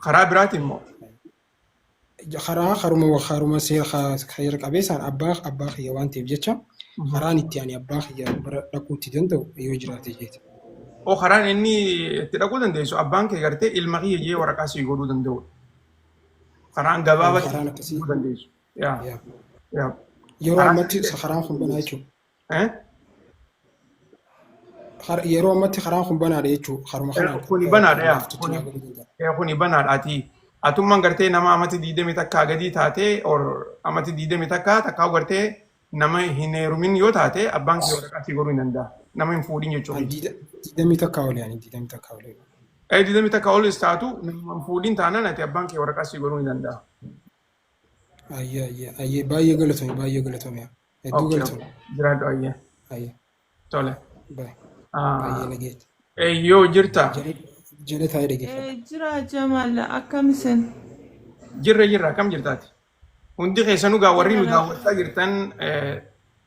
Karaa biraatiin immoo karaa karuma seera qabeessaan abbaa kiyya waan ta'eef jecha, karaan itti ani abbaa kiyya bira dhaquu itti danda'u yoo jiraate jeeti. Oo, karaan inni itti dhaquu dandeessu abbaan kee gartee ilma kiyya jee waraqaa sii godhuu danda'udha. Karaan gabaabatti Karaan akkasii. dhaquu dandeessu. Yaa. Yaa. Yeroo Karaan ammatti karaan kun banaa jechuudha. Eh? Yeroo ammatti karaan kun banaadha jechuudha. Karuma kanaan Kuni banaadha yaa. laaftutti naa godhuu danda'a. Kuni banaadha. Ati atummaan gartee nama amati 21 gadii taate or amati 21 takkaa gartee nama hin heerumin yoo taate, abbaan kee waraqaa sii godhuu hin danda'a. Nama hin fuudhin jechuudha. Ani 21 oli, ani 21 oli. 21 olis taatu, nama hin fuudhin taanaan, ati abbaan kee waraqaa sii godhuu ni danda'a. Ayyee ayyee ayyee, baay'ee galatoomi, baay'ee galatoomi. Hedduu galatoomi. Jiraadhu, ayyee. Ayyee. Tole. Baay'ee baay'ee nageetti. Yoo jirta. Jala taa'ee dhaggeeffadha. Jira Jamal, akkam isin? Jirra jirra, akkam jirtaati? Hundi keessanuu gaa warri nu daawwachaa jirtan,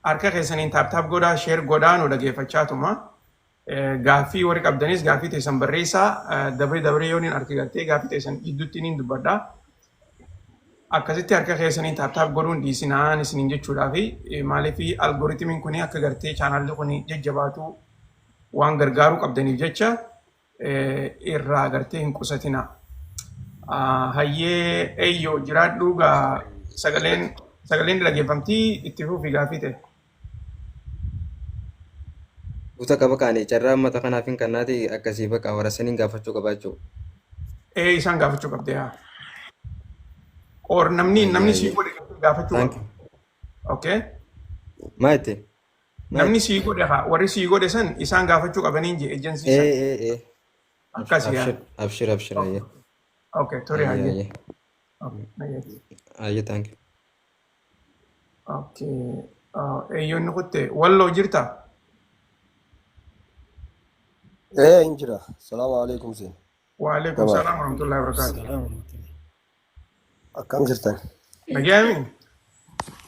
harka keessaniin tap tap godhaa, share godhaa, nu dhageeffachaa tuma. Gaaffii warri qabdanis gaaffii teessan barreessaa, dabree dabree yoo niin harki gartee gaaffii teessan gidduutti niin dubbadha. Akkasitti harka keessaniin tap tap godhuun dhiisinaan isiniin jechuudhaa fi maaliif algorithmiin kun akka gartee channelli kun jajjabaatu waan gargaaruu qabdaniif jecha, irraa gartee hin qusatina. Hayyee eeyyoo, jiraadhu gaa, sagaleen dhageeffamtii, itti fufi gaaffii ta'e. Guuta qaba kaane carraa uummata kanaaf hin kannaati, akkasii bakka warra saniin gaafachuu qabaa jechuudha. Ee, isaan gaafachuu qabde yaa. Or namni namni sii godhe gaafachuu Thank qaba. you. Okay. Maa jette? Maa Namni jette? sii godhe haa warri sii godhe san isaan gaafachuu qabaniin jee, agency san. Ee ee ee. Akkas yaa. Abshir abshir abshir, ayyee. Okay, tore. Ayyee hayyee. ayyee. Okay, hayyee. Ayyee, thank you. Okay. Eeyyoonni kutte walloo jirta? Ee, hin jira. Salaamu alaikum sin. Waalaikum Gabaadha. salaam warahmatullahi wabarakatuh. Salaam warahmatullahi. Akkam jirtan? Nagayaami?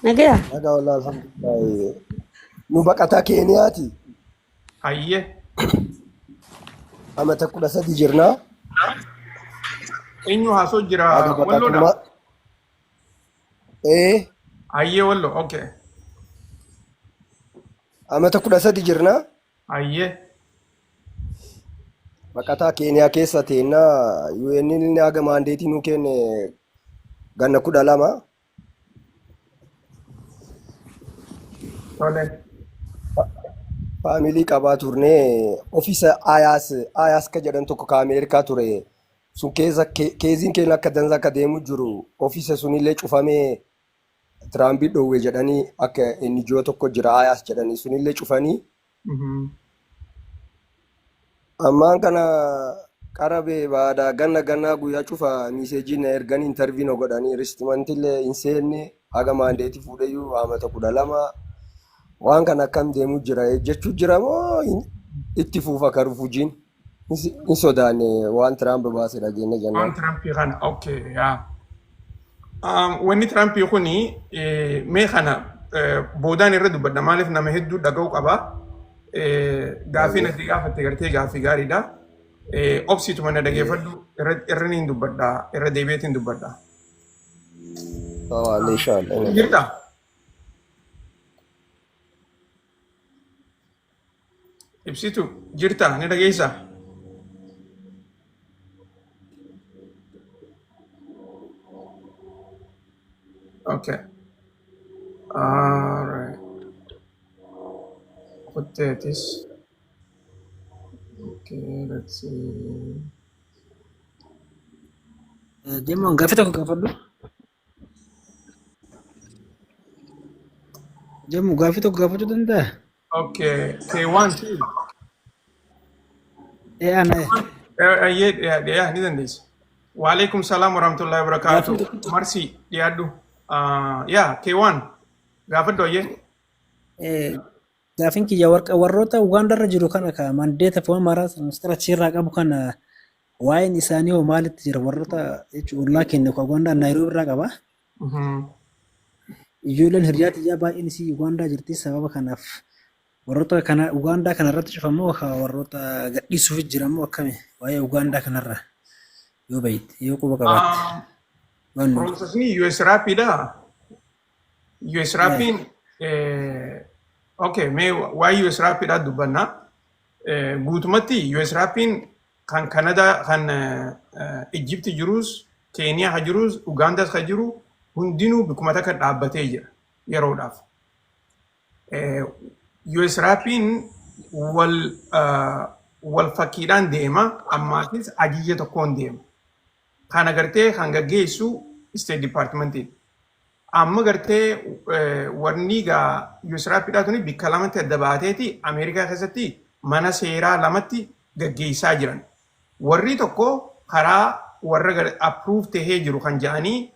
Nagaya. Nagaa wallah, alhamdulillah. Nu baqataa Keeniyaati. Hayyee. Amata 13 jirna. Eenyu haasoo jira? Haga Walloodha? baqatummaa. Ee, Hayyee walloo, okay. amata 13 jirna. Hayyee. Baqataa Keeniyaa keessa teennaa, UN inni haga mandateii nuu kenne ganna 12. Tole. Family qabaa turne ofiisa Ayaas Ayaas ka jedhan tokko ka Ameerikaa ture. Sun keessa caseiin keenya akka dansa akka deemu jiru ofiisa sunillee cufamee Tiraambii dhoowwe jedhanii akka NGO tokko jira Ayaas jedhanii sunillee cufanii ammaan kana qara bee baada ganna gannaa guyyaa cufa message na erganii interview na godhanii resettlementillee hin seenne haga mandate fuudheyyuu amata 12 waan kana akkam deemu jira jechuu jira moo itti fuufa ka refugeen hin sodaanne waan Tiraamp baase dhageenya Waan jennaan. Tirampii kana, okay, yaa. Wanni Tirampii kuni mee kana boodaan irra dubbadha maaliif nama hedduu dhaga'u qaba. Gaaffii natti gaafatte gartee gaaffii gaariidha. Obsiituma na dhageeffadhu irra irra niin dubbadha irra deebi'eetiin dubbadha. Waa inshallah. Jirta? Ibsitu jirta ni dhageessaa? Okay. Alright. Kutteetis. Okay, let's see. Jemmoon gaaffii tokko gaafadhu. Jemmu gaaffii tokko gaafachuu danda'a? Okay, K1 two. Ee ana Ayyee dhiyaa ni dandeessa. Waalaikum salaam warahmatullahi Gaaffii wabarakatuh. tokko Marsi dhiyaadhu. Yaa K1 gaafadhu ayyee. Gaaffiin kiyya warroota Ugaandaarra jiru kana ka mandate foon maraa ministeera achiirraa qabu kana waa'een isaanii hoo maalitti jira warroota jechuun ollaa keenya ka Ugaandaa Naayiroobii irraa qaba. Ijoolleen hiriyaa tiyyaa baay'een isii Ugaandaa jirti sababa kanaaf warroota kana Ugaandaa kana irratti cufamoo ka warroota gadhiisuuf jira moo akkami waa'ee Ugaandaa kanarra yoo beekte yoo quba qabaatte waan nuti. Processni US RAPidha. US RAPiin okay mee waa'ee US RAPidha dubbanna. Guutumatti US RAPiin kan Kanadaa kan Egypt jirus Keeniyaa ka jirus Ugaandaas ka jiru hundinuu bikkuma takka dhaabbatee jira yeroodhaaf. US RAPiin wal fakkiidhaan deema ammaatis ajaja tokkoon deema. Kana gartee kan gaggeessu State Departmentiin. Amma gartee warni gaa US RAPidhaa tuni bikka lamatti adda baateeti Ameerikaa keessatti mana seeraa lamatti gaggeessaa jiran. Warri tokko karaa warra approve tahee jiru kan jedhanii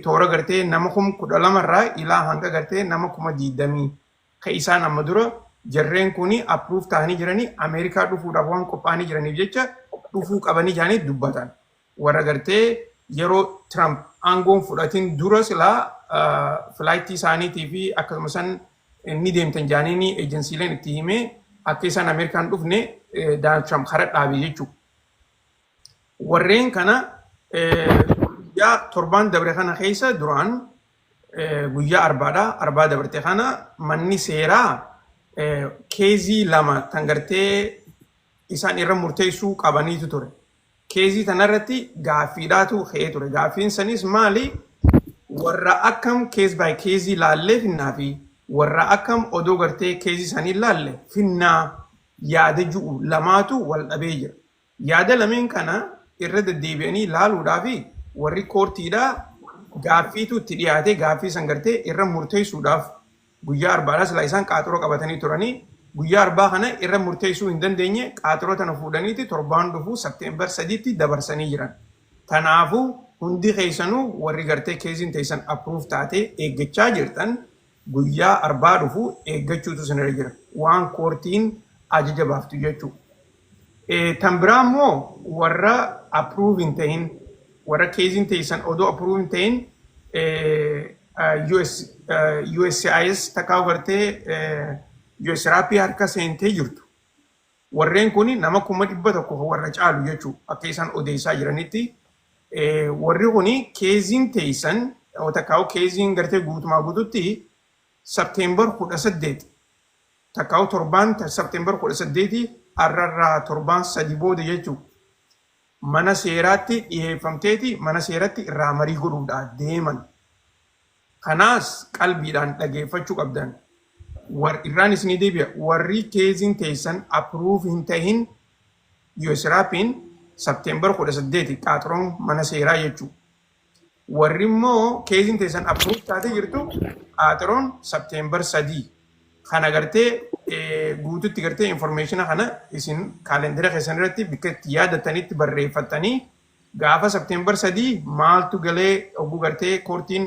toora gartee nama 12,000 irraa ilaa hanga gartee nama 20,000 ka isaan amma dura jarreen kuni approve ta'anii jiranii Ameerikaa dhufuudhaaf waan qophaa'anii jiraniif jecha dhufuu qabanii jedhanii dubbatan. Warra gartee yeroo Trump aangoon fudhatin dura silaa flightii isaaniitii fi akkasuma san ni deemtan jedhanii agencyileen itti himee akka isaan Ameerikaan dhufne Donald Trump kara dhaabe jechuudha. Warreen kana guyyaa torbaan dabre kana keessa duraan guyyaa arbaadha. Arbaa dabarte kana manni seeraa case lama tan gartee isaan irra murteessuu qabaniitu ture. Case tanarratti gaaffiidhaatu ka'ee ture. Gaaffiin sanis maali? Warra akkam case by case laallee finnaa fi warra akkam odoo gartee case isaanii laalle finnaa yaada ju'u lamaatu wal dhabee jira. Yaada lameen kana irra deddeebi'anii laaluudhaa fi warri courtiidhaa gaaffiitu itti dhiyaate gaaffii san gartee irra murteessuudhaaf guyyaa arbaadhaa silaa isaan qaaxuroo qabatanii turanii guyyaa arbaa kana irra murteessuu hin dandeenye qaaxuroo tana fuudhaniiti torbaan dhufu September 3tti dabarsanii jiran. Kanaafuu hundi keessanuu warri gartee caseiin teessan approve taatee eeggachaa jirtan guyyaa arbaa dhufu eeggachuutu isinirra jira. Waan courtiin ajaja baaftu jechuudha. Tan biraa immoo warra approve hin ta'in warra caseiin teessan odoo approve hin ta'in US USCIS takkaa gartee US RAPii harka seentee jirtu. Warreen kun nama 100,000 warra caalu jechuudha akka isaan odeessaa jiranitti. Warri kun caseiin teessan takkaa caseiin gartee guutumaa guututti September 18 takkaa torbaan September 18 arrarraa torbaan 3 booda jechuudha. Mana seeraatti dhiyeeffamteeti mana seeratti irraa marii godhuudhaaf deeman. Kanaas qalbiidhaan dhageeffachuu qabdan. War irraan isinii deebi'a. Warri caseiin teessan approve hin tahin USRAPiin September 18 qaaxiroon mana seeraa jechuudha. Warri immoo caseiin teessan approve taatee jirtu qaaxiroon September 3. Kana gartee guututti gartee information kana isin calendara keessan irratti bakka itti yaadattanitti barreeffattanii gaafa September 3 maaltu galee oguu gartee courtiin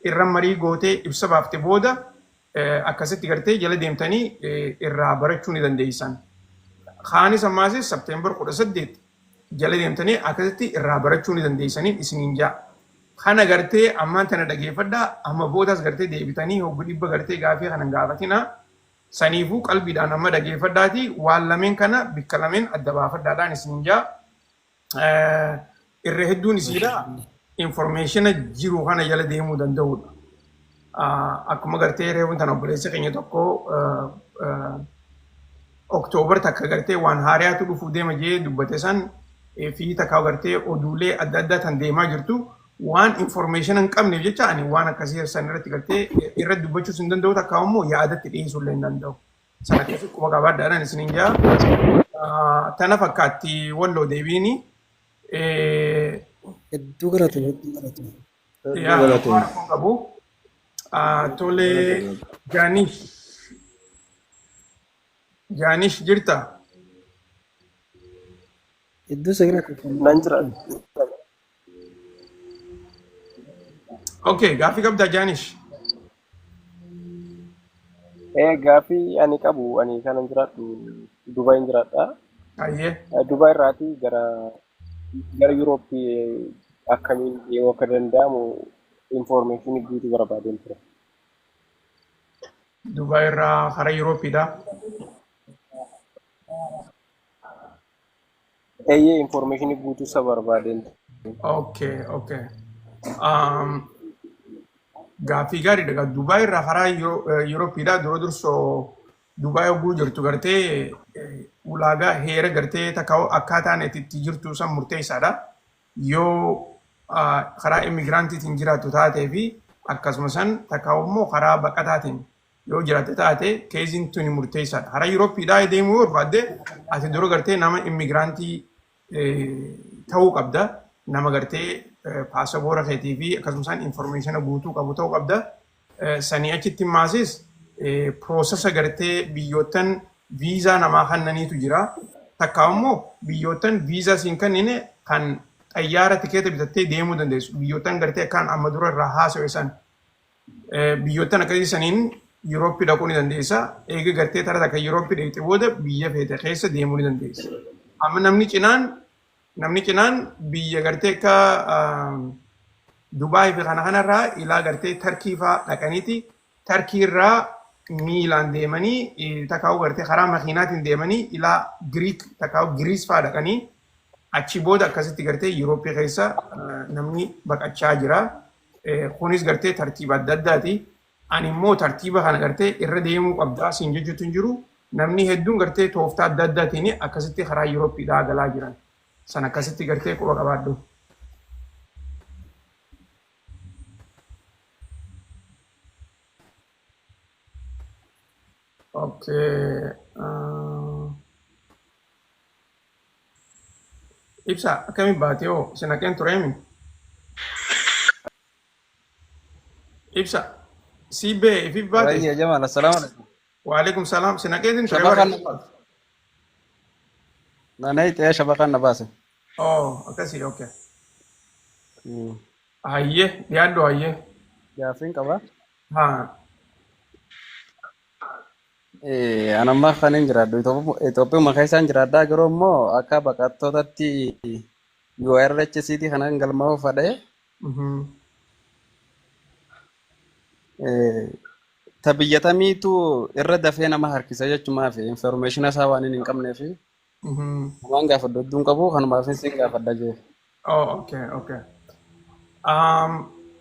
irra marii gootee ibsa baafte booda akkasitti gartee jala deemtanii irraa barachuu ni dandeessan. Kaanis ammaasis September 18 jala deemtanii akkasitti irraa barachuu ni dandeessanii isiniin jaa. Kana gartee ammaan tana dhageeffadhaa, amma boodaas gartee deebitanii hoggu dhibba gartee gaafii kana hin gaafatinaa. Saniifuu qalbiidhaan amma dhageeffadhaati waan lameen kana bikka lameen adda baafadhaadhaan isiniin jaa. Irra hedduun isiidha informationa jiru kana jala deemuu danda'udha. Akkuma gartee reefuun tana obboleessa keenya tokko October takka gartee waan haaraatu dhufuu deema jee dubbate san fi takka gartee oduulee adda addaa tan deemaa jirtu waan information hin qabneef jecha ani waan akkasii san irratti gartee irratti dubbachuus hin danda'u, takka immoo yaadatti dhiyeessuu illee hin danda'u. Sana akkasii quba qabaadhaadhaan isiniin jaa. Tana fakkaatti walloo deebiini. Hedduu galatoom, hedduu galatoom. Hedduu Yaa galatoom. waan rakkoon qabu. Tole, Jaanish. Jaanish, jirta? Hedduu si galateeffanna. Nan jira. Okay, gaaffii qabdaa, Jaanish? Gaaffii ani qabu, ani kanan jiraadhu Dubaay jiraadha. Ayyee. Dubaay irraatii gara Yurooppii akkamiin deemuu akka danda'amu information guutuu barbaadeen ture. Dubaay irraa karaa Yuurooppiidha. Eeyyee, information guutuu isa barbaadeen ture. Okay. Gaaffii gaariidha. Dubaay irraa karaa Yuurooppiidha. Dura dursoo Dubaay hogguu jirtu gartee ulaagaa heera gartee takka akkaataan itti jirtu san murteessaadha. Yoo karaa immigrantiitiin jiraattu taatee fi akkasuma san takka immoo karaa baqataatiin yoo jiraatte taate caseiin tuni murteessaadha. Karaa Yuurooppiidhaa deemuu yoo barbaadde ati dura gartee nama immigrantii ta'uu qabda. Nama gartee paasapoora keetii fi akkasumas informationa guutuu qabu ta'uu qabda. Sanii achitti maasis processa gartee biyyoottan viizaa namaa kennaniitu jira. Takka immoo biyyoottan viizaa siin kennine kan xayyaara tikeeta bitattee deemuu dandeessu. Biyyoottan gartee akkaan amma dura irraa haasa'e san biyyoottan akkasii saniin Yurooppii dhaquu ni dandeessa. Eega gartee tara takka Yurooppii dhaqxe booda biyya feete keessa deemuu ni dandeessa. Amma namni cinaan biyya gartee akka Dubaay fi kana kanarraa ilaa gartee Tarkii fa'aa dhaqaniiti Tarkii irraa miilaan deemanii takkaa'u gartee karaa makiinaatiin deemanii ilaa Giriik takkaa'u Giriis fa'aa dhaqanii achi booda akkasitti gartee Yurooppii keessa namni baqachaa jira. Kunis gartee tartiiba adda addaati. Ani immoo tartiiba kana gartee irra deemuu qabdaa siin jechuutu hin jiru. Namni hedduun gartee tooftaa adda addaatiin akkasitti karaa Yuurooppiidhaa galaa jiran. San akkasitti gartee quba qabaadhu. Okay. Ibsa, akkamiin baate hoo? Isin haqeen tureemi? Ibsa. Si bee ifi baate? Wayya Jamal, assalamu alaikum. Waalaikum salaam. Si naqeetiin ture Shabakan bara. na nanay shabakan na baase. Oh, akkasii, okay. Hayyee, dhiyaadhu hayyee. Gaaffiin qaba. Haa. An amma kan hin jiraadhu Itoophiyaa keessaan jiraadhaa, garuu immoo akka baqattootatti UNHCR kanan galmaa'uu fadhee ta biyya tamiitu irra dafee nama harkisa jechumaa fi information isaa waan hin qabnee fi waan gaafadhu hedduun qabu, kanumaaf sin gaafadha jee. Oh, okay.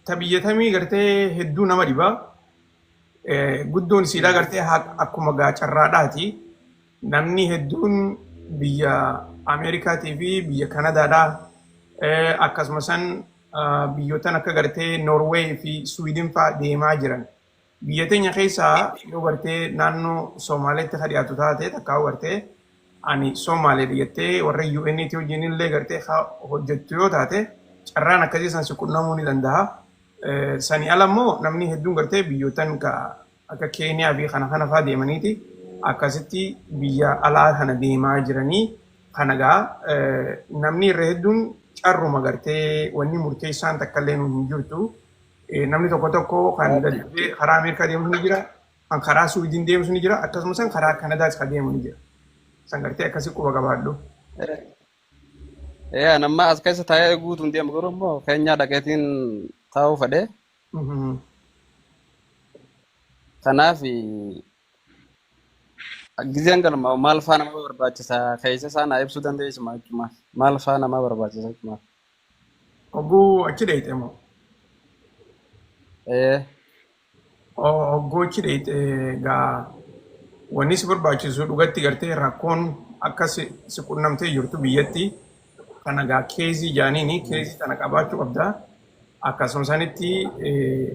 Ta biyya tamii gartee hedduu nama dhiba. Guddoon isiidhaa gartee akkuma gaacarraadhaati. Namni hedduun biyya Ameerikaatii fi biyya Kanadaadhaa akkasuma san biyyootan akka gartee Norway fi Sweden fa'aa deemaa jiran. Biyya teenya keessaa yoo gartee naannoo Somaaleetti ka dhiyaatu taate, takkaa gartee ani Somaalee jettee warra UN tti wajjin illee gartee ka hojjettu yoo taate, carraan akkasii san si qunnamuu ni danda'a. Sanii ala immoo namni hedduun gartee biyyootan ka akka Keeniyaa fi kana kana fa'aa deemaniiti akkasitti biyya alaa kana deemaa jiranii. Kana gaa namni irra hedduun carruma gartee wanni murteessaan takka illee nu hin jirtu. Namni tokko tokko kan daddafee karaa Ameerikaa deemu ni jira, kan karaa Suwiidin deemu ni jira, akkasumas kan karaa Kanadaas kan deemu ni jira. San gartee akkasii quba qabaadhu. An amma as keessa taa'ee guutuun deemu, garuu immoo Keenyaa dhaqeetiin taa'uu fedhee. Kanaaf gizeen galma maal faa nama barbaachisa, keessa isaa naa ibsuu dandeessu jechuudha. Maal faa nama barbaachisa jechuudha. Hogguu achi dheeyxe moo? Ee. Hogguu achi dheeyxe gaa wanni si barbaachisu dhugatti gartee rakkoon akka si qunnamtee jirtu biyyatti kana gaa case jaaniini case tana qabaachuu qabda. Akkasuma sanitti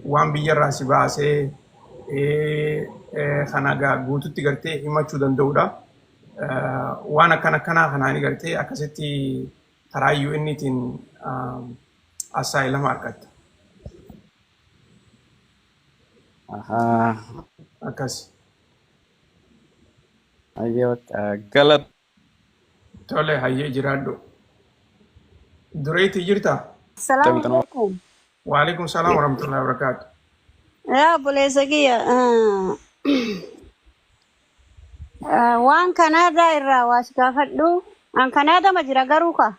waan biyyarraa si baasee kana gaa guututti gartee himachuu danda'udha. Waan akkana akkanaa kanaanii gartee akkasitti karaa UN-tiin asylum argatta. Ahaa. Akkas. Ayyee, bakka galata. Tole, hayyee, jiraadhu. Dureetti jirtaa? Assalamu alaikum. Waalaikum salaam warahmatullahi wabarakatuh. Yaa obboleessa kiyya, waan Kanaadaa irraa waa si gaafadhu. An Kanaadama jira garuu ka.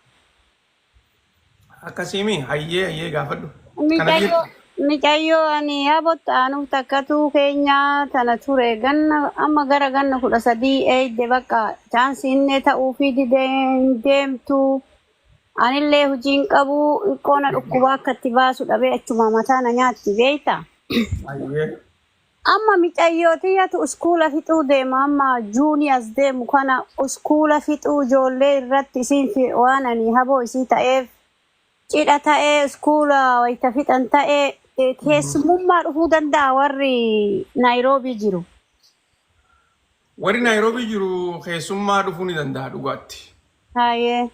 Akkasiimi, hayyee, gaafadhu. Kana Micayyoo micayyoo ani yaabott aanuuf takkatu keenya tana ture ganna amma gara ganna 13 eeyde, bakka chance inni ta'uufii didee hin deemtu. Anillee hojiin qabu, qoona dhukkubaa akka itti baasu dhabee achuma mataa na nyaatti, beektaa? Hayyee. Amma micayyoo tiyyatu iskuula fixuu deema, amma June as deemu kana iskuula fixuu. Ijoollee irratti isiin waan ani haboo isii ta'eef cidha ta'ee iskuula wayita fixan ta'ee keessummaa dhufuu danda'a warri Naayiroobii jiru? Warri Naayiroobii jiru keessummaa dhufuu ni danda'a dhugaatti. Hayyee.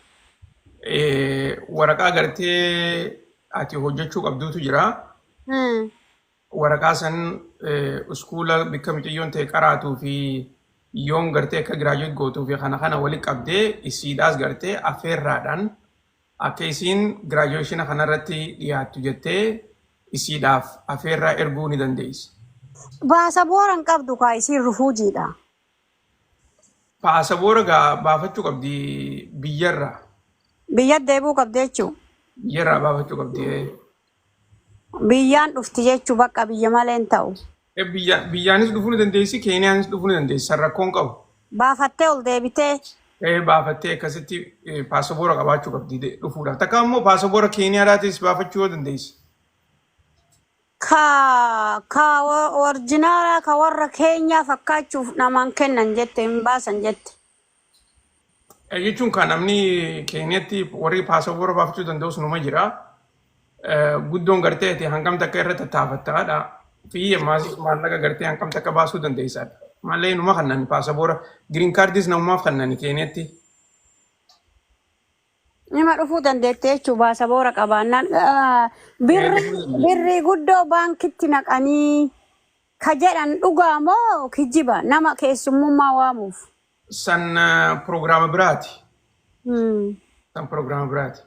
Waraqaa gartee ati hojjechuu qabduutu jira. Waraqaa san iskuula bikka micayyoon ta'e qaraatuu fi yoon gartee akka graduate gootuu fi kana kana wali qabdee isiidhaas gartee affeerraadhaan akka isiin graduation kanarratti dhiyaattu jettee isiidhaaf affeerraa erguu ni dandeessa. Baasaboora hin qabdu kaa, isiin refugeedha. Paasaboora gaa baafachuu qabdi biyyarraa. Biyya deebi'uu qabdi jechuudha. Biyyarraa baafachuu qabdi. Biyyaan dhufti jechuu, bakka biyya malee hin ta'u. Biyyaanis dhufuu ni dandeessi, Keeniyaanis dhufuu ni dandeessi. San rakkoon qabu. Baafattee ol deebitee. Baafattee akkasitti paasaboora qabaachuu qabdi dhufuudhaaf. Takka immoo paasaboora Keeniyaadhaatis baafachuu yoo dandeessi. Ka original ka warra Keenyaa fakkaachuuf namaan kennan jette, hin baasan jette. Jechuun kan namni Keeniyatti warri paasaboora baafachuu danda'us numa jira. Guddoon gartee ati hangam takka irra tattaafattaadha. Fi ammaas maallaqa gartee hangam takka baasuu dandeessaadha. Malee numa kannan paasaboora green cardis namumaaf kannani Keeniyatti. Nima dhufuu dandeette jechuu baasaboora qabaannaan. Dhufuu dandeessi. Birrii guddoo baankitti naqanii ka jedhan dhugaa moo kijiba nama keessummummaa waamuuf? San proogiraama biraati. San proogiraama biraati.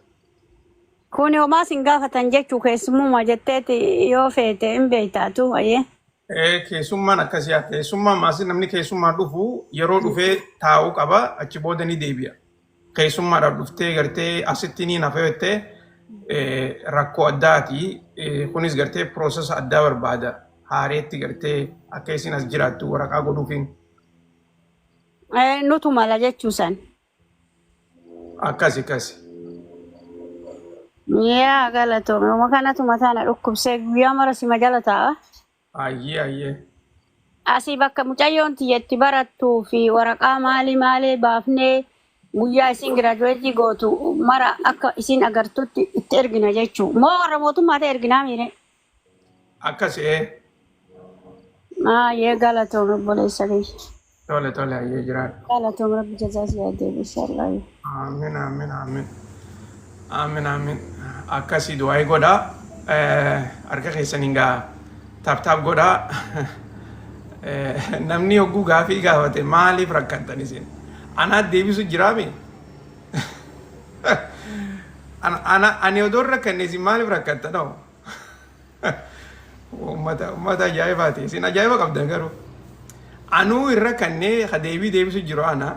Kun homaa sin gaafatan jechuu, keessummummaa jetteeti yoo feete hin beektaatu ayyee. Keessummaan akkasii haa, keessummaan maasii namni keessummaan dhufu yeroo dhufee taa'uu qaba, achi booda ni deebi'a. Keessummaadhaaf dhuftee gartee asitti ni nafa jettee rakkoo addaati. Kunis gartee process addaa barbaada. Haareetti gartee akka isin as jiraattu waraqaa godhuufiin. Nutu mala jechuu san. Akkasi akkasi. Yaa galatoome, uma kanatu mataa na dhukkubsee guyyaa mara sima jala taa'a. Ayyee. Asii bakka mucayyoon tiyyatti barattuu fi waraqaa maalii maalii baafnee guyyaa isin graduate gootu mara akka isin agartutti itti ergina jechuu. Moo warra mootummaa ta'e erginaa miire? Akkas. Baay'ee galatoom obboleessa kiyya. Tole tole hayyee jiraadhu. Galatoom rabbi jazaa si haa deebisu inshallah. Aamin aamin aamin. Aamin aamin. Akkasii du'aa'ii godhaa. Harka keessaniin gaa taap taap godhaa. Namni hogguu gaafii gaafate maaliif rakkattan isin? Anaa deebisu jiraami? Ana ani odoo hin rakkanne isin maaliif rakkattan hoo? Ummata ajaa'ibaati. Isin ajaa'iba qabdan garuu. Anuu hin rakkannee ka deebii deebisu jiru ana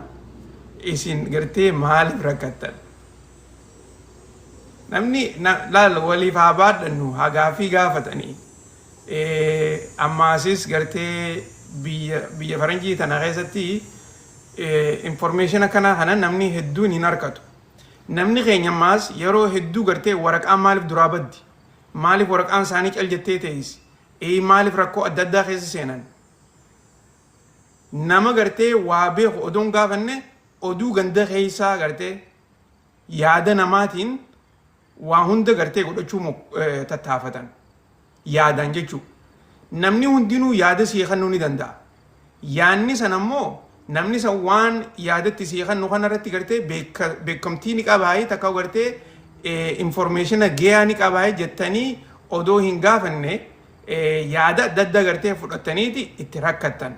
isin gartee maaliif rakkattan? Namni laal waliif haa baadhannu haa gaaffii gaafatanii. Ammaasis gartee biyya faranjii tana keessatti information akkanaa kana namni hedduun hin harkatu. Namni keenya ammaas yeroo hedduu gartee waraqaan maaliif duraa baddi? Maaliif waraqaan isaanii cal jettee teessi? Maaliif rakkoo adda addaa keessa seenan? Nama gartee waa beeku odoon gaafanne oduu ganda keessaa gartee yaada namaatiin waa hunda gartee godhachuu tattaafatan. Yaadaan jechuudha. Namni hundinuu yaada sii kennuu ni danda'a. Yaadni sana immoo namni san waan yaadatti sii kennu kanarratti gartee beekamtii ni qabaayee takka gartee information gahaa ni qabaayee jettanii odoo hin gaafanne yaada adda addaa gartee fudhataniiti itti rakkattan.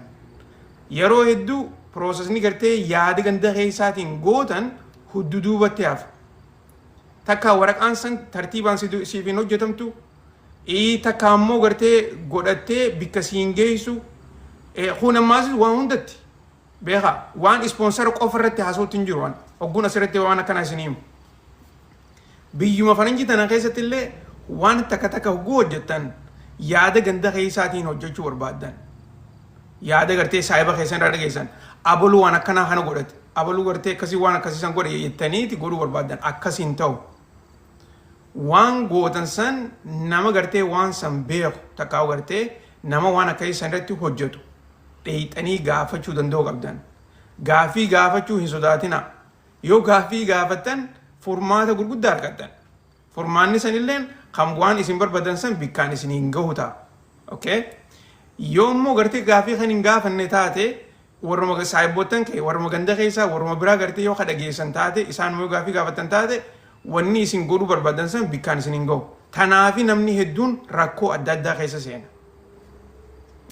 Yeroo hedduu processni gartee yaada ganda keessaatiin gootan huddu duubatti hafa. Takka waraqaan san tartiibaan siif hin hojjetamtu. Takka ammoo gartee godhattee bikka siin geessu. Kun ammaas waan hundatti beekaa waan sponsor qofa irratti haasawutti hin jiru waan hogguun asirratti waan akkanaa isin himu. Biyyuma faranjii tana keessatti illee waan takka takka hogguu hojjettan yaada ganda keessaatiin hojjechuu barbaaddan. Yaada gartee saayiba keessan irraa dhageessan abaluu waan akkanaa kana godhate abaluu gartee akkasii waan akkasii san godhe jettaniiti godhuu barbaaddan akkasiin ta'u. Waan gootan san nama gartee waan san beeku takkaa gartee nama waan akkasii san irratti hojjetu dheeyxanii gaafachuu danda'uu qabdan. Gaaffii gaafachuu hin sodaatina. Yoo gaaffii gaafattan furmaata gurguddaa argattan. Furmaanni sanilleen kan waan isin barbaadan san bikkaan isin hin gahu ta'a. Okay? Yoo immoo gartee gaaffii kan hin gaafanne taate warruma saayibboottan kee warruma ganda keessaa warruma biraa gartee yoo kadhageessan taate isaan immoo gaaffii gaafattan taate wanni isin godhuu barbaadan san bikkaan isin hin gahu. Tanaafi namni hedduun rakkoo adda addaa keessa seena.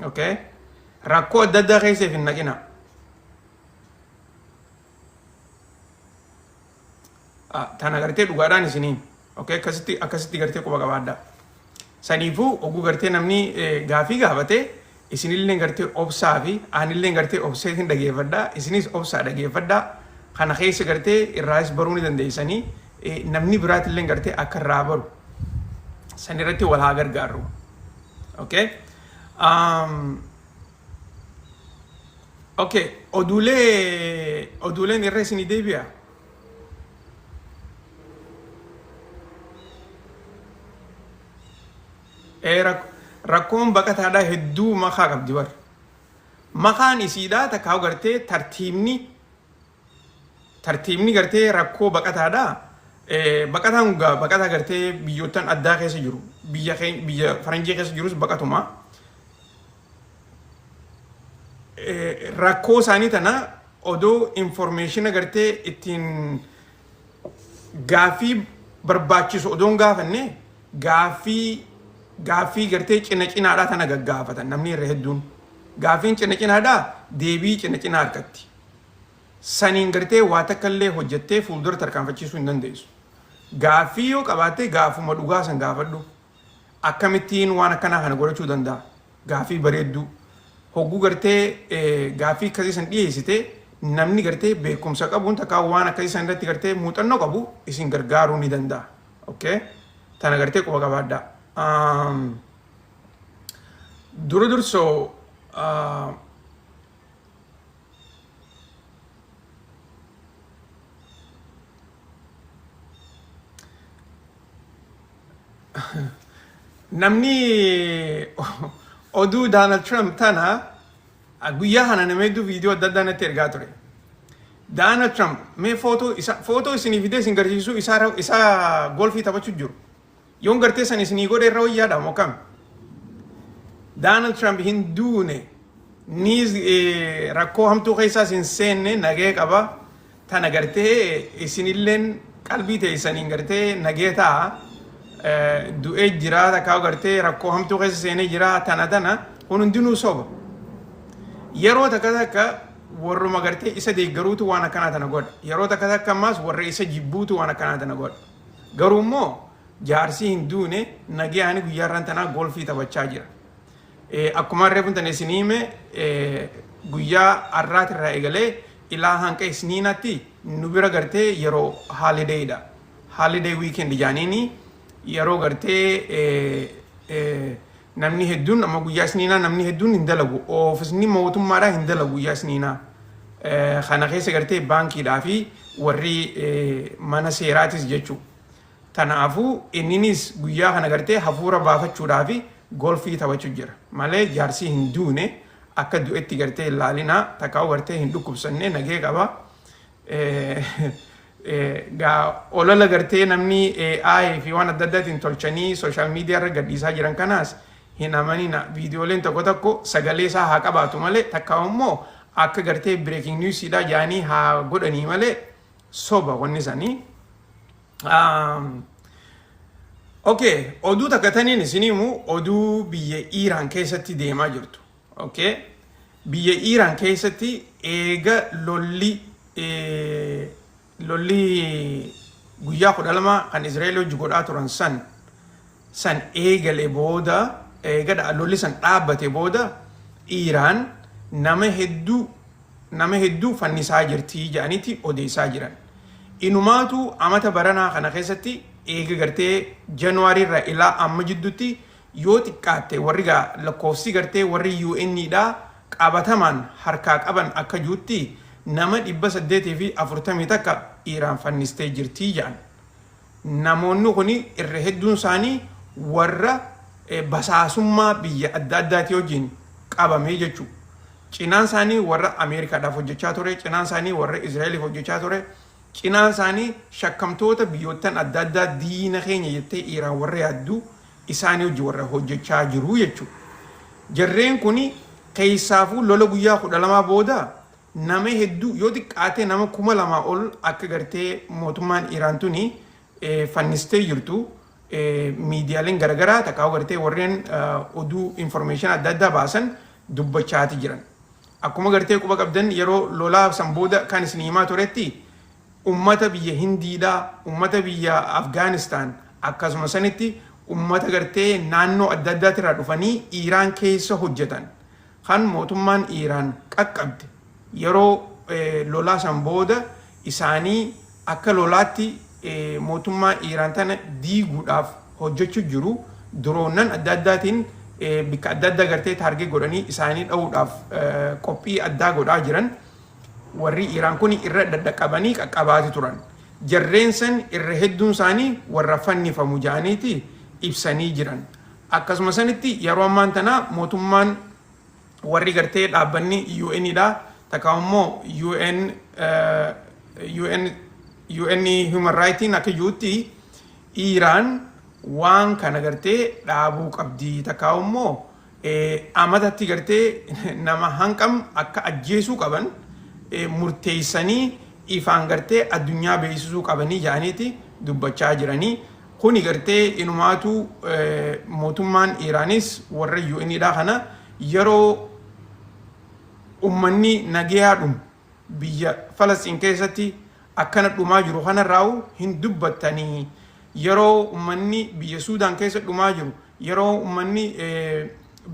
Okay? Rakkoo adda addaa keessa hin naqina. Tana gartee dhugaadhaan isiniin. Okay? Akkasitti akkasitti gartee quba qabaadhaa. Saniifuu oguu gartee namni gaafii gaafate isinillee gartee obsaa fi anillee gartee obseetiin dhageeffadhaa isinis obsaa dhageeffadhaa kana keessa gartee irraas baruu ni dandeessanii namni biraatillee gartee akka irraa baru san irratti wal haa gargaarru. Okay? Okay, oduuleen irra isinii deebi'a. Rakkoon baqataadhaa hedduu makaa qabdi bar. Makaan isiidhaa takkaa gartee tartiibni gartee rakkoo baqataadhaa baqataan gaa baqataa gartee biyyoottan addaa keessa jiru biyya biyya faranjii keessa jirus baqatuma. Rakkoo isaanii tana odoo information gartee ittiin gaaffii barbaachisu odoo hin gaafanne gaaffii gartee cina cinaadhaa tana gaggaafatan namni irra hedduun. Gaaffiin cina cinaadhaa deebii cina cinaa argatti. Saniin gartee waa takka illee hojjettee fuuldura tarkaanfachiisuu hin dandeessu. Gaaffii yoo qabaatte gaafuma dhugaa san gaafadhu. Akkamittiin waan akkanaa kana godhachuu danda'a? Gaaffii bareedduu. Hogguu gartee gaaffii akkasii san dhiyeessite namni gartee beekumsa qabuun takkaa waan akkasii san irratti gartee muuxannoo qabu isin gargaaruu ni danda'a. Okay? Tana gartee quba qabaadhaa. Dura dursoo namni oduu Donald Trump tana guyyaa kana nama hedduu viidiyoo adda addaa natti ergaa ture. Donald Trump mee footoo isa footoo isinii fidee isin garsiisuu isaa isaa golfii taphachuu jiru. Yoon gartee san isinii godhe irra wayyaadha moo kam? Donald Trump hin duune, niis rakkoo hamtuu keessaas hin seenne, nagee qaba. Tana gartee isinilleen qalbii teessaniin gartee nagee ta'a. Du'ee jira, takkaa gartee rakkoo hamtuu keessa seenee jira, tana kun hundinuu soba. Yeroo takka takka warruma gartee isa deeggaruutu waan akkanaa tana godha. Yeroo takka takka ammaas warra isa jibbuutu waan akkanaa tana godha. Garuu immoo jaarsii hin duune, nagee ani guyyaa irraan tanaa golfii taphachaa jira. Akkuma reefu tana isinii hime, guyyaa har'aatirraa eegalee ilaa hanqa isniinatti nu bira gartee yeroo holidayidha. Holiday weekend jaaniini yeroo gartee namni hedduun amma guyyaa isniinaa namni hedduun hin dalagu. Oofisni mootummaadhaa hin dalagu guyyaa isniinaa. Kana keessa gartee baankiidhaa fi warri mana seeraatis jechuudha. Kanaafuu inninis guyyaa kana gartee hafuura baafachuudhaa fi golfii taphachuu jira. Malee jaarsii hin duune, akka du'etti gartee hin laalinaa, takkaa gartee hin dhukkubsanne, nagee qaba. Gaa olola gartee namni AI fi waan adda addaatiin tolchanii social media irra gadhiisaa jiran kanaas hin amanina. Viidiyooleen tokko tokko sagalee isaa haa qabaatu malee, takkaa immoo akka gartee breaking newsiidha jaanii haa godhanii malee, soba wanni isaanii. Okay, oduu takka taniin isin himu, oduu biyya Iiraan keessatti deemaa jirtu. Okay, biyya Iiraan keessatti eega lolli guyyaa 12 kan Israa'el hojii godhaa turan san eegale booda, eega lolli san dhaabbate booda, Iiraan nama hedduu fannisaa jirtii jedhaniiti odeessaa jiran. Inumaatu amata baranaa kana keessatti eega gartee Januwaarii irraa ilaa amma jidduutti yoo xiqqaatte warri gaa lakkoofsi gartee warri UN dha qabatamaan harkaa qaban akka jirutti nama 841 Iiraan fannistee jirtii jedhan. Namoonni kun irra hedduun isaanii warra basaasummaa biyya adda addaatii wajjin qabamee jechuudha. Cinaan isaanii warra Ameerikaadhaaf hojjechaa ture, cinaan isaanii warra Israa'eliif hojjechaa ture, cinaan isaanii shakkamtoota biyyoottan adda addaa diina keenya jettee Iiraan warra yaaddu isaanii hojii warra hojjechaa jiru jechuudha. Jarreen kun keessaafuu lola guyyaa 12 booda nama hedduu, yoo xiqqaate nama 2000 ol akka gartee mootummaan Iiraan tuni fannistee jirtu miidiyaaleen garaagaraa takkaa gartee warreen oduu information adda addaa baasan dubbachaati jiran. Akkuma gartee quba qabdan, yeroo lolaa san booda kan isin himaa turetti ummata biyya Hindiidhaa, ummata biyya Afgaanistaan, akkasuma sanitti ummata gartee naannoo adda addaatirraa dhufanii Iiraan keessa hojjetan kan mootummaan Iiraan qaqqabde yeroo lolaa san booda isaanii akka lolaatti mootummaa Iiraan tana diiguudhaaf hojjechuu jiru, duroonan adda addaatiin bikka adda addaa gartee target godhanii isaanii dha'uudhaaf qophii addaa godhaa jiran, warri Iiraan kun irra daddaqabanii qaqqabaati turan. Jarreen san irra hedduun isaanii warra fannifamu ja'aniiti ibsanii jiran. Akkasuma sanitti yeroo ammaan tana mootummaan warri gartee dhaabbanni UN dha, takka immoo UN Human Rights akka jirutti Iiraan waan kana gartee dhaabuu qabdi, takka immoo amatatti gartee nama hanqam akka ajjeesuu qaban murteessanii ifaan gartee addunyaa beeksisuu qabanii jedhaniiti dubbachaa jiranii. Kuni gartee inumaatu mootummaan Iiraanis warra UN dha kana yeroo ummanni nagayaa dhumu biyya Falastiin keessatti akkana dhumaa jiru kanarraa'u hin dubbattanii, yeroo ummanni biyya Suudaan keessa dhumaa jiru, yeroo ummanni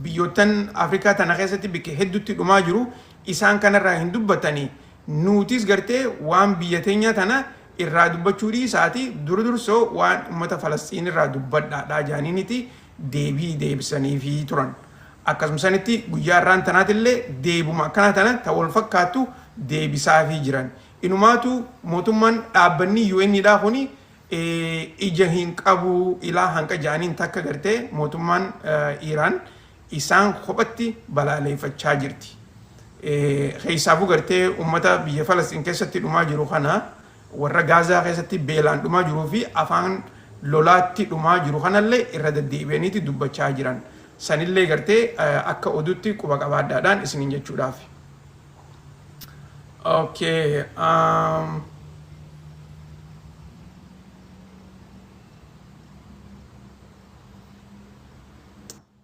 biyyoottan Afrikaa tana keessatti bikka hedduutti dhumaa jiru isaan kanarraa hin dubbattanii, nutis gartee waan biyya teenya tana irraa dubbachuu dhiisaati dura dursoo waan ummata Falastiin irraa dubbadhaadhaa jaaniiniti deebii deebisaniifii turan. Akkasuma sanitti guyyaa irraan tanaatillee deebuma akkana tana ta wal fakkaattu deebisaafii jiran. Inumaatu mootummaan dhaabbanni UN dhaa kuni ija hin qabu ilaa hanqa jaaniin takka gartee mootummaan Iiraan isaan kophatti balaaleeffachaa jirti. Keessaafuu gartee uummata biyya Falastiin keessatti dhumaa jiru kana, warra Gaazaa keessatti beelaan dhumaa jiruu fi afaan lolaatti dhumaa jiru kanallee irra deddeebi'aniiti dubbachaa jiran. Sanillee gartee akka oduutti quba qabaadhaadhaan isiniin jechuudhaaf. Okay.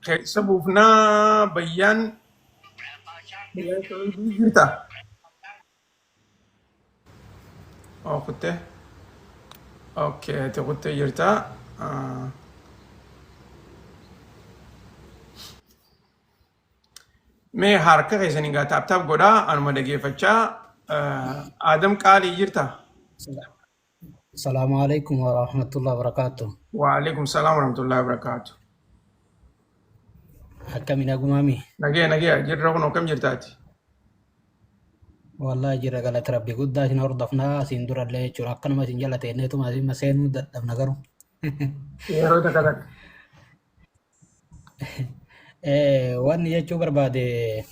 Keessa buufnaa bayyaan jirta. Oh, kuttee. Okay, ati kuttee jirta. Mee harka keessanii gaa taap taap godhaa anuma dhageeffachaa. Adam qaalii jirta. Salaamu alaikum wa rahmatullahi wa barakatuh. Waalaikum salaam wa rahmatullahi wa barakaatu. Akkami nagumaami? Nagee nagee jirra kun akkam jirtaati? Wallahi jira galata rabbi guddaa isin hordofnaa asiin durallee jechuudha. Akkanuma isin jala teenneetuma isin seenuu dadhabna garuu. Yeroo takka takka. Wanni jechuu barbaade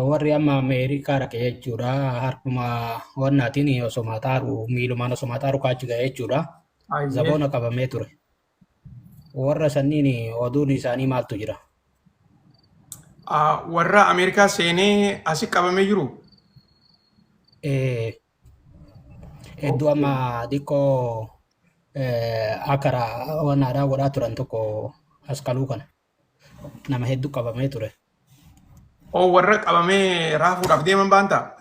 warri amma Ameerikaa dhaqe jechuudha. Harkuma wannaatiin osoma xaaru miilumaan osoma xaaru kaachi ga'e jechuudha. Ayyee. Zaboona qabamee ture. Warra sanniin oduun isaanii maaltu jira? Warra Ameerikaa seenee asi qabamee jiru. Hedduu amma xiqqoo akara wannaadhaa godhaa turan tokko as qaluu kana nama hedduu qabamee ture. Oo warra qabamee raafuudhaaf deeman baantaa?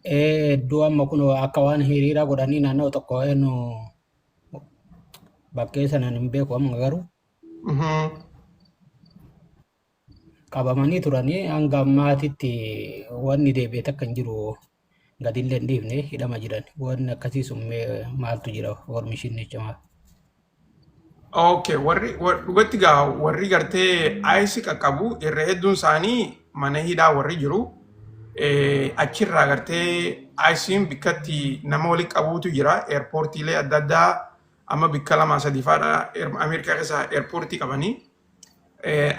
Hedduu amma kun akka waan hiriira godhanii naannoo tokko eenyu bakkee sanaan hin beeku amma garuu qabamanii turanii hanga ammaatitti wanni deebi'e takka hin jiru gadillee hin dhiifne hidhama jiran wanni akkasii sun mee maaltu jira ormishiin jecha. Okay, warri dhugatti gaa warri gartee ICE qaqqabu irra hedduun isaanii mana hidhaa warri jiru. Achirraa gartee ICE'n bikkatti nama walitti qabuutu jira. Airportiilee adda addaa amma bikka lama sadii fa'aadha Ameerikaa keessa airportii qabanii.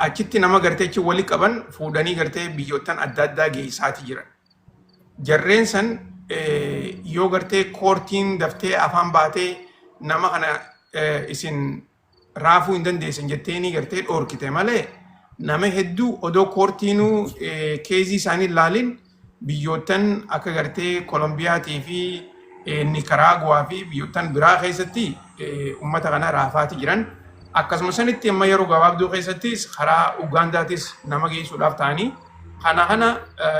Achitti nama gartee achi walitti qaban fuudhanii gartee biyyoottan adda addaa geessaati jiran. Jarreen san yoo gartee courtiin daftee afaan baatee nama kana isin raafuu hin dandeessan jetteeni gartee dhoorkite malee nama hedduu odoo courtiinuu caseii isaanii ilaalin biyyoottan akka gartee Kolombiyaatii fi Nikaraaguwaa fi biyyoottan biraa keessatti uummata kana raafaati jiran. Akkasuma sanitti amma yeroo gabaabduu keessattis karaa Ugaandaatis nama geessuudhaaf ta'anii kana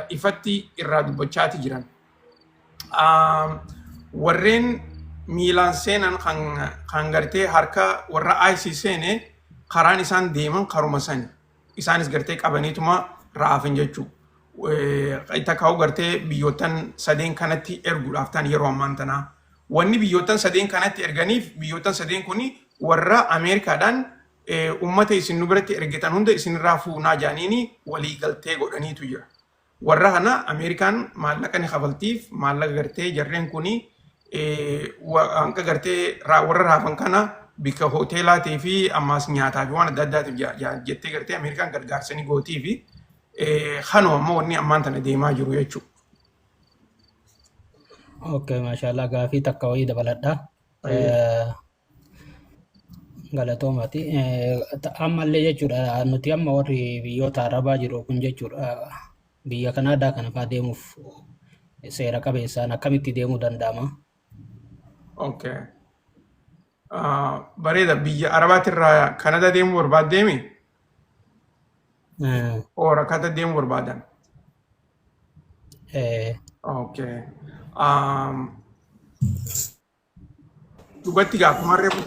ifatti irraa dubbachaati jiran. Warreen miilaan seenan kan gartee harka warra ICE seene karaan isaan deeman karuma sani. Isaanis gartee qabaniituma raafan jechuudha. Takkaa'u gartee biyyoottan sadeen kanatti erguudhaaf ta'an yeroo ammaan tanaa. Wanni biyyoottan sadeen kanatti erganiif biyyoottan sadeen kuni warra Ameerikaadhaan uummata isin nu biratti ergitan hunda isinirraa fuunaa jedhaniini waliigaltee godhaniitu jira. Warra kana Ameerikaan maallaqa ni kafaltiif maallaqa gartee jarreen kuni hanga gartee warra raafan kana bikka hoteelaatii fi ammaas nyaataa fi waan adda addaatiif jettee gartee Ameerikaan gargaarsa ni gootii fi kanuma ammoo wanni ammaan tana deemaa jiru jechuudha. Okay, maashaallah gaafii takka wayii dabaladha. Galatoomaati. Ammallee jechuudha nuti amma warri biyyoota Arabaa jiru kun jechuudha biyya Kanaadaa kana fa'aa deemuuf seera qabeessaan akkamitti deemuu danda'ama? Okay. Bareeda biyya Arabaatirraa Kanadaa deemuu barbaaddeemi? Oo rakkata deemuu barbaadan? Okay. Dhugatti gaa akkuma reefu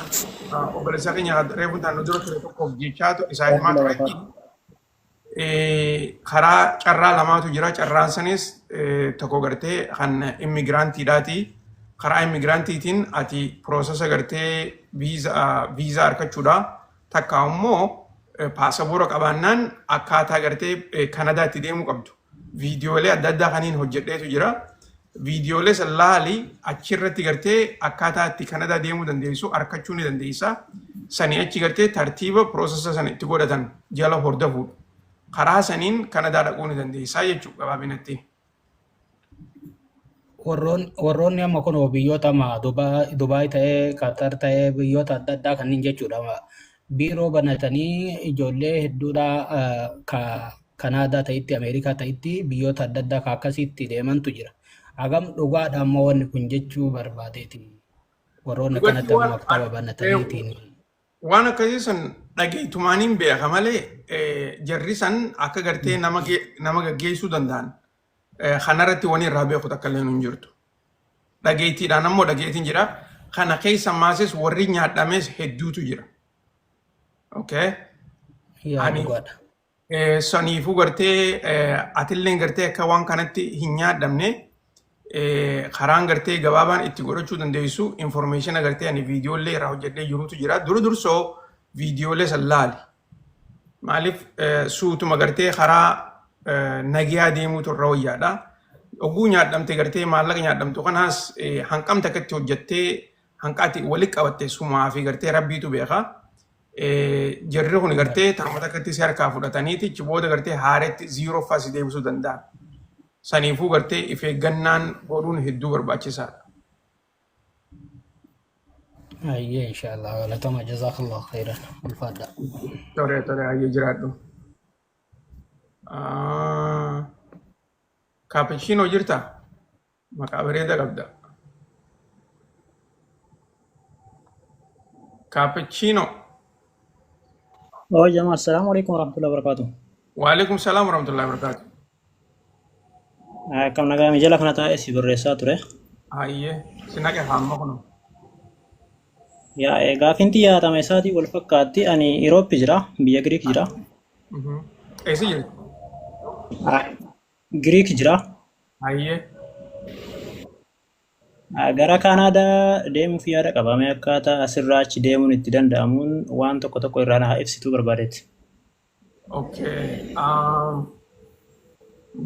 obboleessa keenya reefu nu dura ture tokkoof jechaatu isaa himaa turetti karaa carraa lamaatu jira. Carraan sanis tokko gartee kan immigrantiidhaati. Karaa immigrantiitiin ati processa gartee viizaa argachuudha. Takka immoo paasapoora qabaannaan akkaataa gartee Kanadaatti deemuu qabdu. Viidiyoolee adda addaa kaniin hojjedheetu jira. Viidiyoolee san laali achirratti gartee akkaataa itti Kanadaa deemuu dandeessu argachuu ni dandeessa. Sanii achi gartee tartiiba processa sana itti godhatan jala hordofuudha. Karaa saniin Kanadaa dhaquu ni dandeessaa jechuudha gabaabinatti. Warroonni amma kun biyyoota amma Dubaay ta'ee Qatar ta'ee biyyoota adda addaa kanneen jechuudha. Biiroo banatanii ijoollee hedduudha ka Kanaadaa ta'itti, Ameerikaa ta'itti, biyyoota adda addaa ka akkasitti deemantu jira. Hagam dhugaadha ammoo wanni kun jechuu barbaadeeti. Warroonni Dhugatti akkanatti amma waan maktaba banataniitiin. Waan akkasii san dhageetumaaniin beeka malee jarri san akka gartee nama gaggeessuu danda'an kanarratti wani irraa beeku takka illee hin jirtu. Dhageettiidhaan ammoo dhageettiin jira. Kana keessa maasis warri nyaadhames hedduutu jira. Okay. Yaa Ani dhugaadha. Saniifuu gartee atilleen gartee akka waan kanatti hin nyaadhamne karaan gartee gabaabaan itti godhachuu dandeessu information gartee ani viidiyoolee irraa hojjedhee jirutu jira. Dura dursoo viidiyoolee san laali. Maaliif suutuma gartee karaa nagiyaa deemuutu irra wayyaadha. Oguu nyaadhamte gartee maallaqa nyaadhamtu kanaas hanqamte akka itti hojjettee hanqaati walitti qabatte sumaa fi gartee rabbiitu beeka. Jarri kun gartee tarma takkatti si harkaa fudhataniiti achi booda gartee haaretti ziiroo faa si deebisuu danda'an. Saniifuu gartee if eeggannaan godhuun hedduu barbaachisaadha. Ayyee inshallah galatoma jazakallahu khairan ulfaadha. Tole tole hayyee jiraadhu. Kaapuchiinoo jirtaa? Maqaa bareedaa qabda. Kaapuchiinoo. Oo jama'a assalaamu alaikum warahmatullahi wabarakatuh. Waalaikum salaam warahmatullahi wabarakatuh. Akkam nagaa mijala kana taa'ee si barreessaa ture. Hayyee si naqe haamma kunoo. Yaa gaafiin xiyya tama isaatii wal fakkaatti ani Iroopi jira biyya Giriik jira. Eessa jirti? Giriik jira. Hayyee. Gara Kaanaadaa deemuuf yaada qaba. Mee akkaataa asirraa achi deemuun itti danda'amuun waan tokko tokko irraa na ibsituu barbaadeeti. Okay.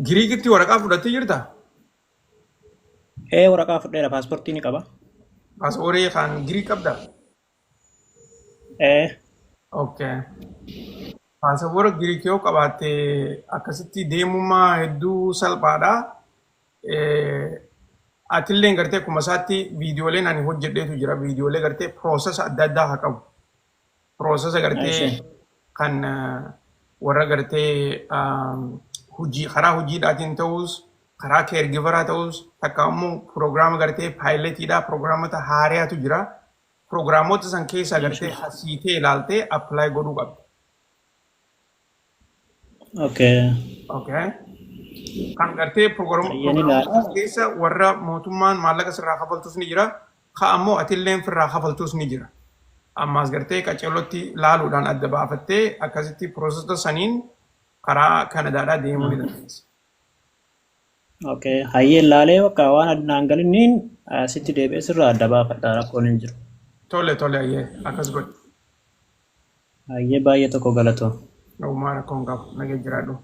Giriikitti waraqaa fudhattee jirtaa? Ee waraqaa fudheera paaspoortii ni qaba. Paaspoortii kan Giriik qabdaa? Ee Okay. Paasapoora Giriik yoo qabaatte akkasitti deemummaa hedduu salphaadha. Atilleen gartee akkuma isaatti viidiyooleen ani hojjedheetu jira. Viidiyoolee gartee piroosesa adda addaa haa qabu. Piroosesa gartee kan warra gartee hojii karaa hojiidhaatiin ta'us karaa caregiveraa ta'us takka immoo piroogiraama gartee paayiletiidhaa piroogiraamota haariyaatu jira. Piroogiraamota san keessaa gartee hasiitee ilaaltee apply godhuu qabda. Okay. Okay. Kan gartee Hayyeen piroogiraamota ilaala. san keessa warra mootummaan maallaqa sirraa kafaltus ni jira. Ka ammoo atilleen firraa kafaltus ni jira. Ammaas gartee qaceellotti laaluudhaan adda baafattee akkasitti piroosesa saniin karaa Kanadaadhaa deemuu ni dandeessa. Okay. Hayyeen laalee bakka waan naan galinniin sitti deebi'ee sirraa adda baafadha rakkoon hin jiru. Tole tole hayyee akkas godhi. Hayyee baay'ee tokko galatoom. Ogummaa rakkoon qabu nagee jiraadhu.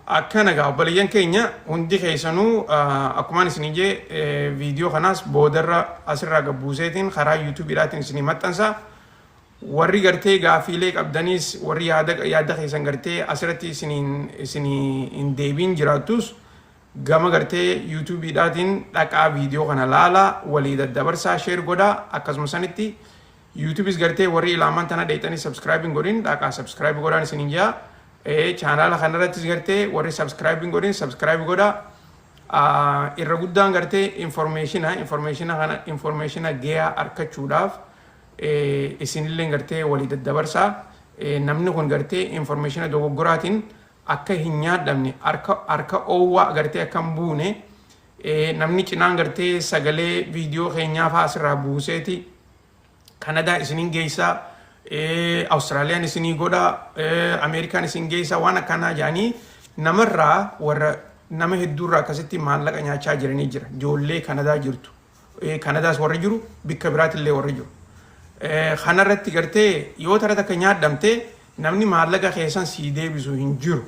Akkana egaa obboleeyyan keenya hundi keessanuu akkumaan isin jee viidiyoo kanaas boodarra asirraa gabbuuseetiin karaa yuutuubiidhaatiin isinii maxxansa. Warri gartee gaafiilee qabdaniis warri yaada yaada keessan gartee asirratti isiniin isinii hin deebiin jiraattus gama gartee yuutuubiidhaatiin dhaqaa viidiyoo kana laalaa walii daddabarsaa share godhaa akkasuma sanitti yuutuubis gartee warri ilaaman tana dheexanii subscribe hin godhin dhaqaa subscribe godhaan isiniin jaa. Chaanaala kanarrattis gartee warri subscribe hin godhin subscribe godhaa. Irra guddaan gartee informationa kana informationa gahaa argachuudhaaf isinillee gartee walii daddabarsaa. Namni kun gartee informationa dogoggoraatiin akka hin nyaadhamne harka harka oowwaa gartee akka hin buune namni cinaan gartee sagalee viidiyoo keenyaa fa'aa asirraa buuseeti Kanadaa isinin geessaa, Awustiraaliyaan isinii godhaa, Ameerikaan isin geessaa waan akkanaa jedhanii namarraa warra nama hedduurraa akkasitti maallaqa nyaachaa jiranii jira. Ijoollee Kanadaa jirtu. Kanadaas warri jiru bikka biraatillee warri jiru. Kanarratti gartee yoo tara takka nyaadhamte namni maallaqa keessan sii deebisu hin jiru.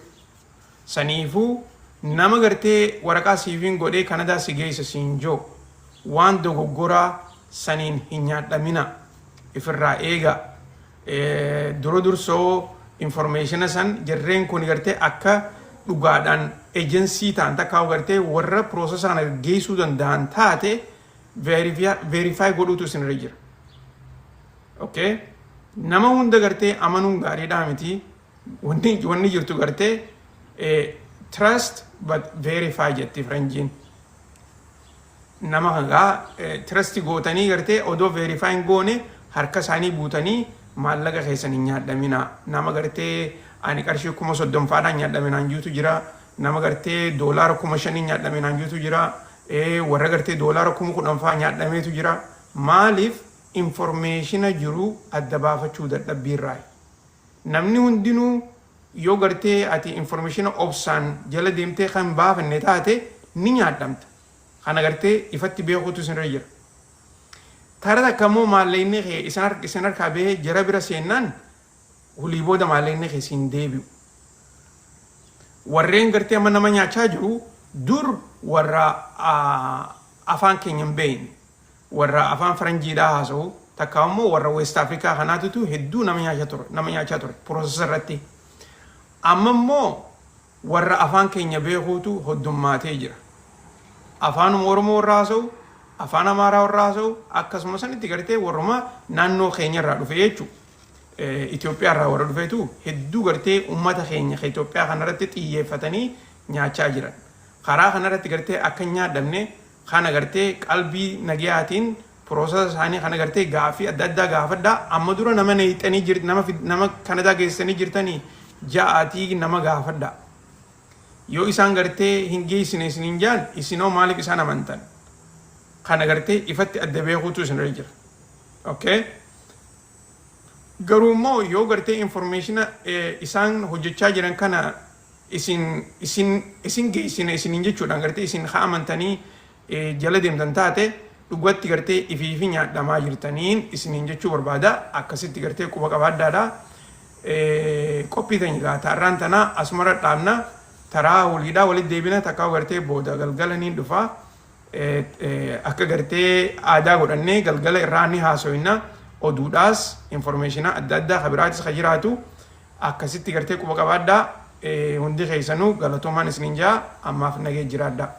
Saniifuu nama gartee waraqaa siifiin godhee Kanadaa si geessa siin joo waan dogoggoraa saniin hin nyaadhamina ifirraa eegaa. Dura dursoo informationa san jarreen kun gartee akka dhugaadhaan ejensii ta'an takkaa gartee warra piroosesa kana gaggeessuu danda'an taate verify godhuutu isinirra jira. Okay? Nama hunda gartee amanuun gaariidhaa miti. Wanni jirtu gartee trust but verify jetti faranjiin. Nama hangaa trust gootanii gartee odoo verify hin goone harka isaanii buutanii maallaqa keessan hin nyaadhaminaa. Nama gartee ani qarshii 30,000faadhaan nyaadhaminaan jirutu jira. Nama gartee doolaara 5,000 nyaadhaminaan jirutu jira. Warra gartee doolaara 10,000faa nyaadhameetu jira. Maaliif? Information jiru adda baafachuu dadhabbiirraa. Namni hundinuu yoo gartee ati information obsaan jala deemtee kan baafanne taate ni nyaadhamta. Kana gartee ifatti beekuutu isinirra jira. Tara takka immoo maallaqni kee isin harkaa bahee jara bira seennaan hulii booda maallaqni kee siin deebi'u. Warreen gartee amma nama nyaachaa jiru dur warra afaan keenya hin beekne, warra afaan faranjiidhaa haasa'u, takka immoo warra West Afrikaa kanaatutu hedduu nama nyaachaa ture process irratti. Amma immoo warra afaan keenya beekuutu hoddummaatee jira. Afaanuma Oromoo warra haasa'u, afaan Amaaraa warra haasa'u, akkasuma sanitti gartee warruma naannoo keenya irraa dhufe jechuudha. Itoophiyaa irraa warra dhufeetu hedduu gartee uummata keenya ka Itoophiyaa kanarratti xiyyeeffatanii nyaachaa jiran. Karaa kanarratti gartee akka hin nyaadhamne kana gartee qalbii nagayaatiin process isaanii kana gartee gaafii adda addaa gaafadhaa. Amma dura nama neeyxanii jir nama nama Kanadaa geessanii jirtanii ja'aatii nama gaafadhaa. Yoo isaan gartee hin geessine isiniin jaan, isinoo maaliif isaan amantan? Kana gartee ifatti adda beekuutu isinirra jira. Okay? Garuu immoo yoo gartee information isaan hojjechaa jiran kana isin geessine isiniin jechuudhaan gartee isin haa amantanii jala deemtan taate, dhugatti gartee ifii fi nyaadhamaa jirtaniin isiniin jechuu barbaada. Akkasitti gartee quba qabaaddaadha. Qophii teenya egaa taarraan tanaa asumarra dhaabna. Taraa waliidhaa walitti deebina, takkaa gartee booda galgala niin dhufa. Akka gartee aadaa godhannee galgala irraa ni haasoyna, oduudhaas information adda addaa kabiraatis ka jiraatu akkasitti gartee quba qabaadhaa. Hundi keessanuu galatoomaan isiniin jaa, ammaaf nagee jiraadhaa.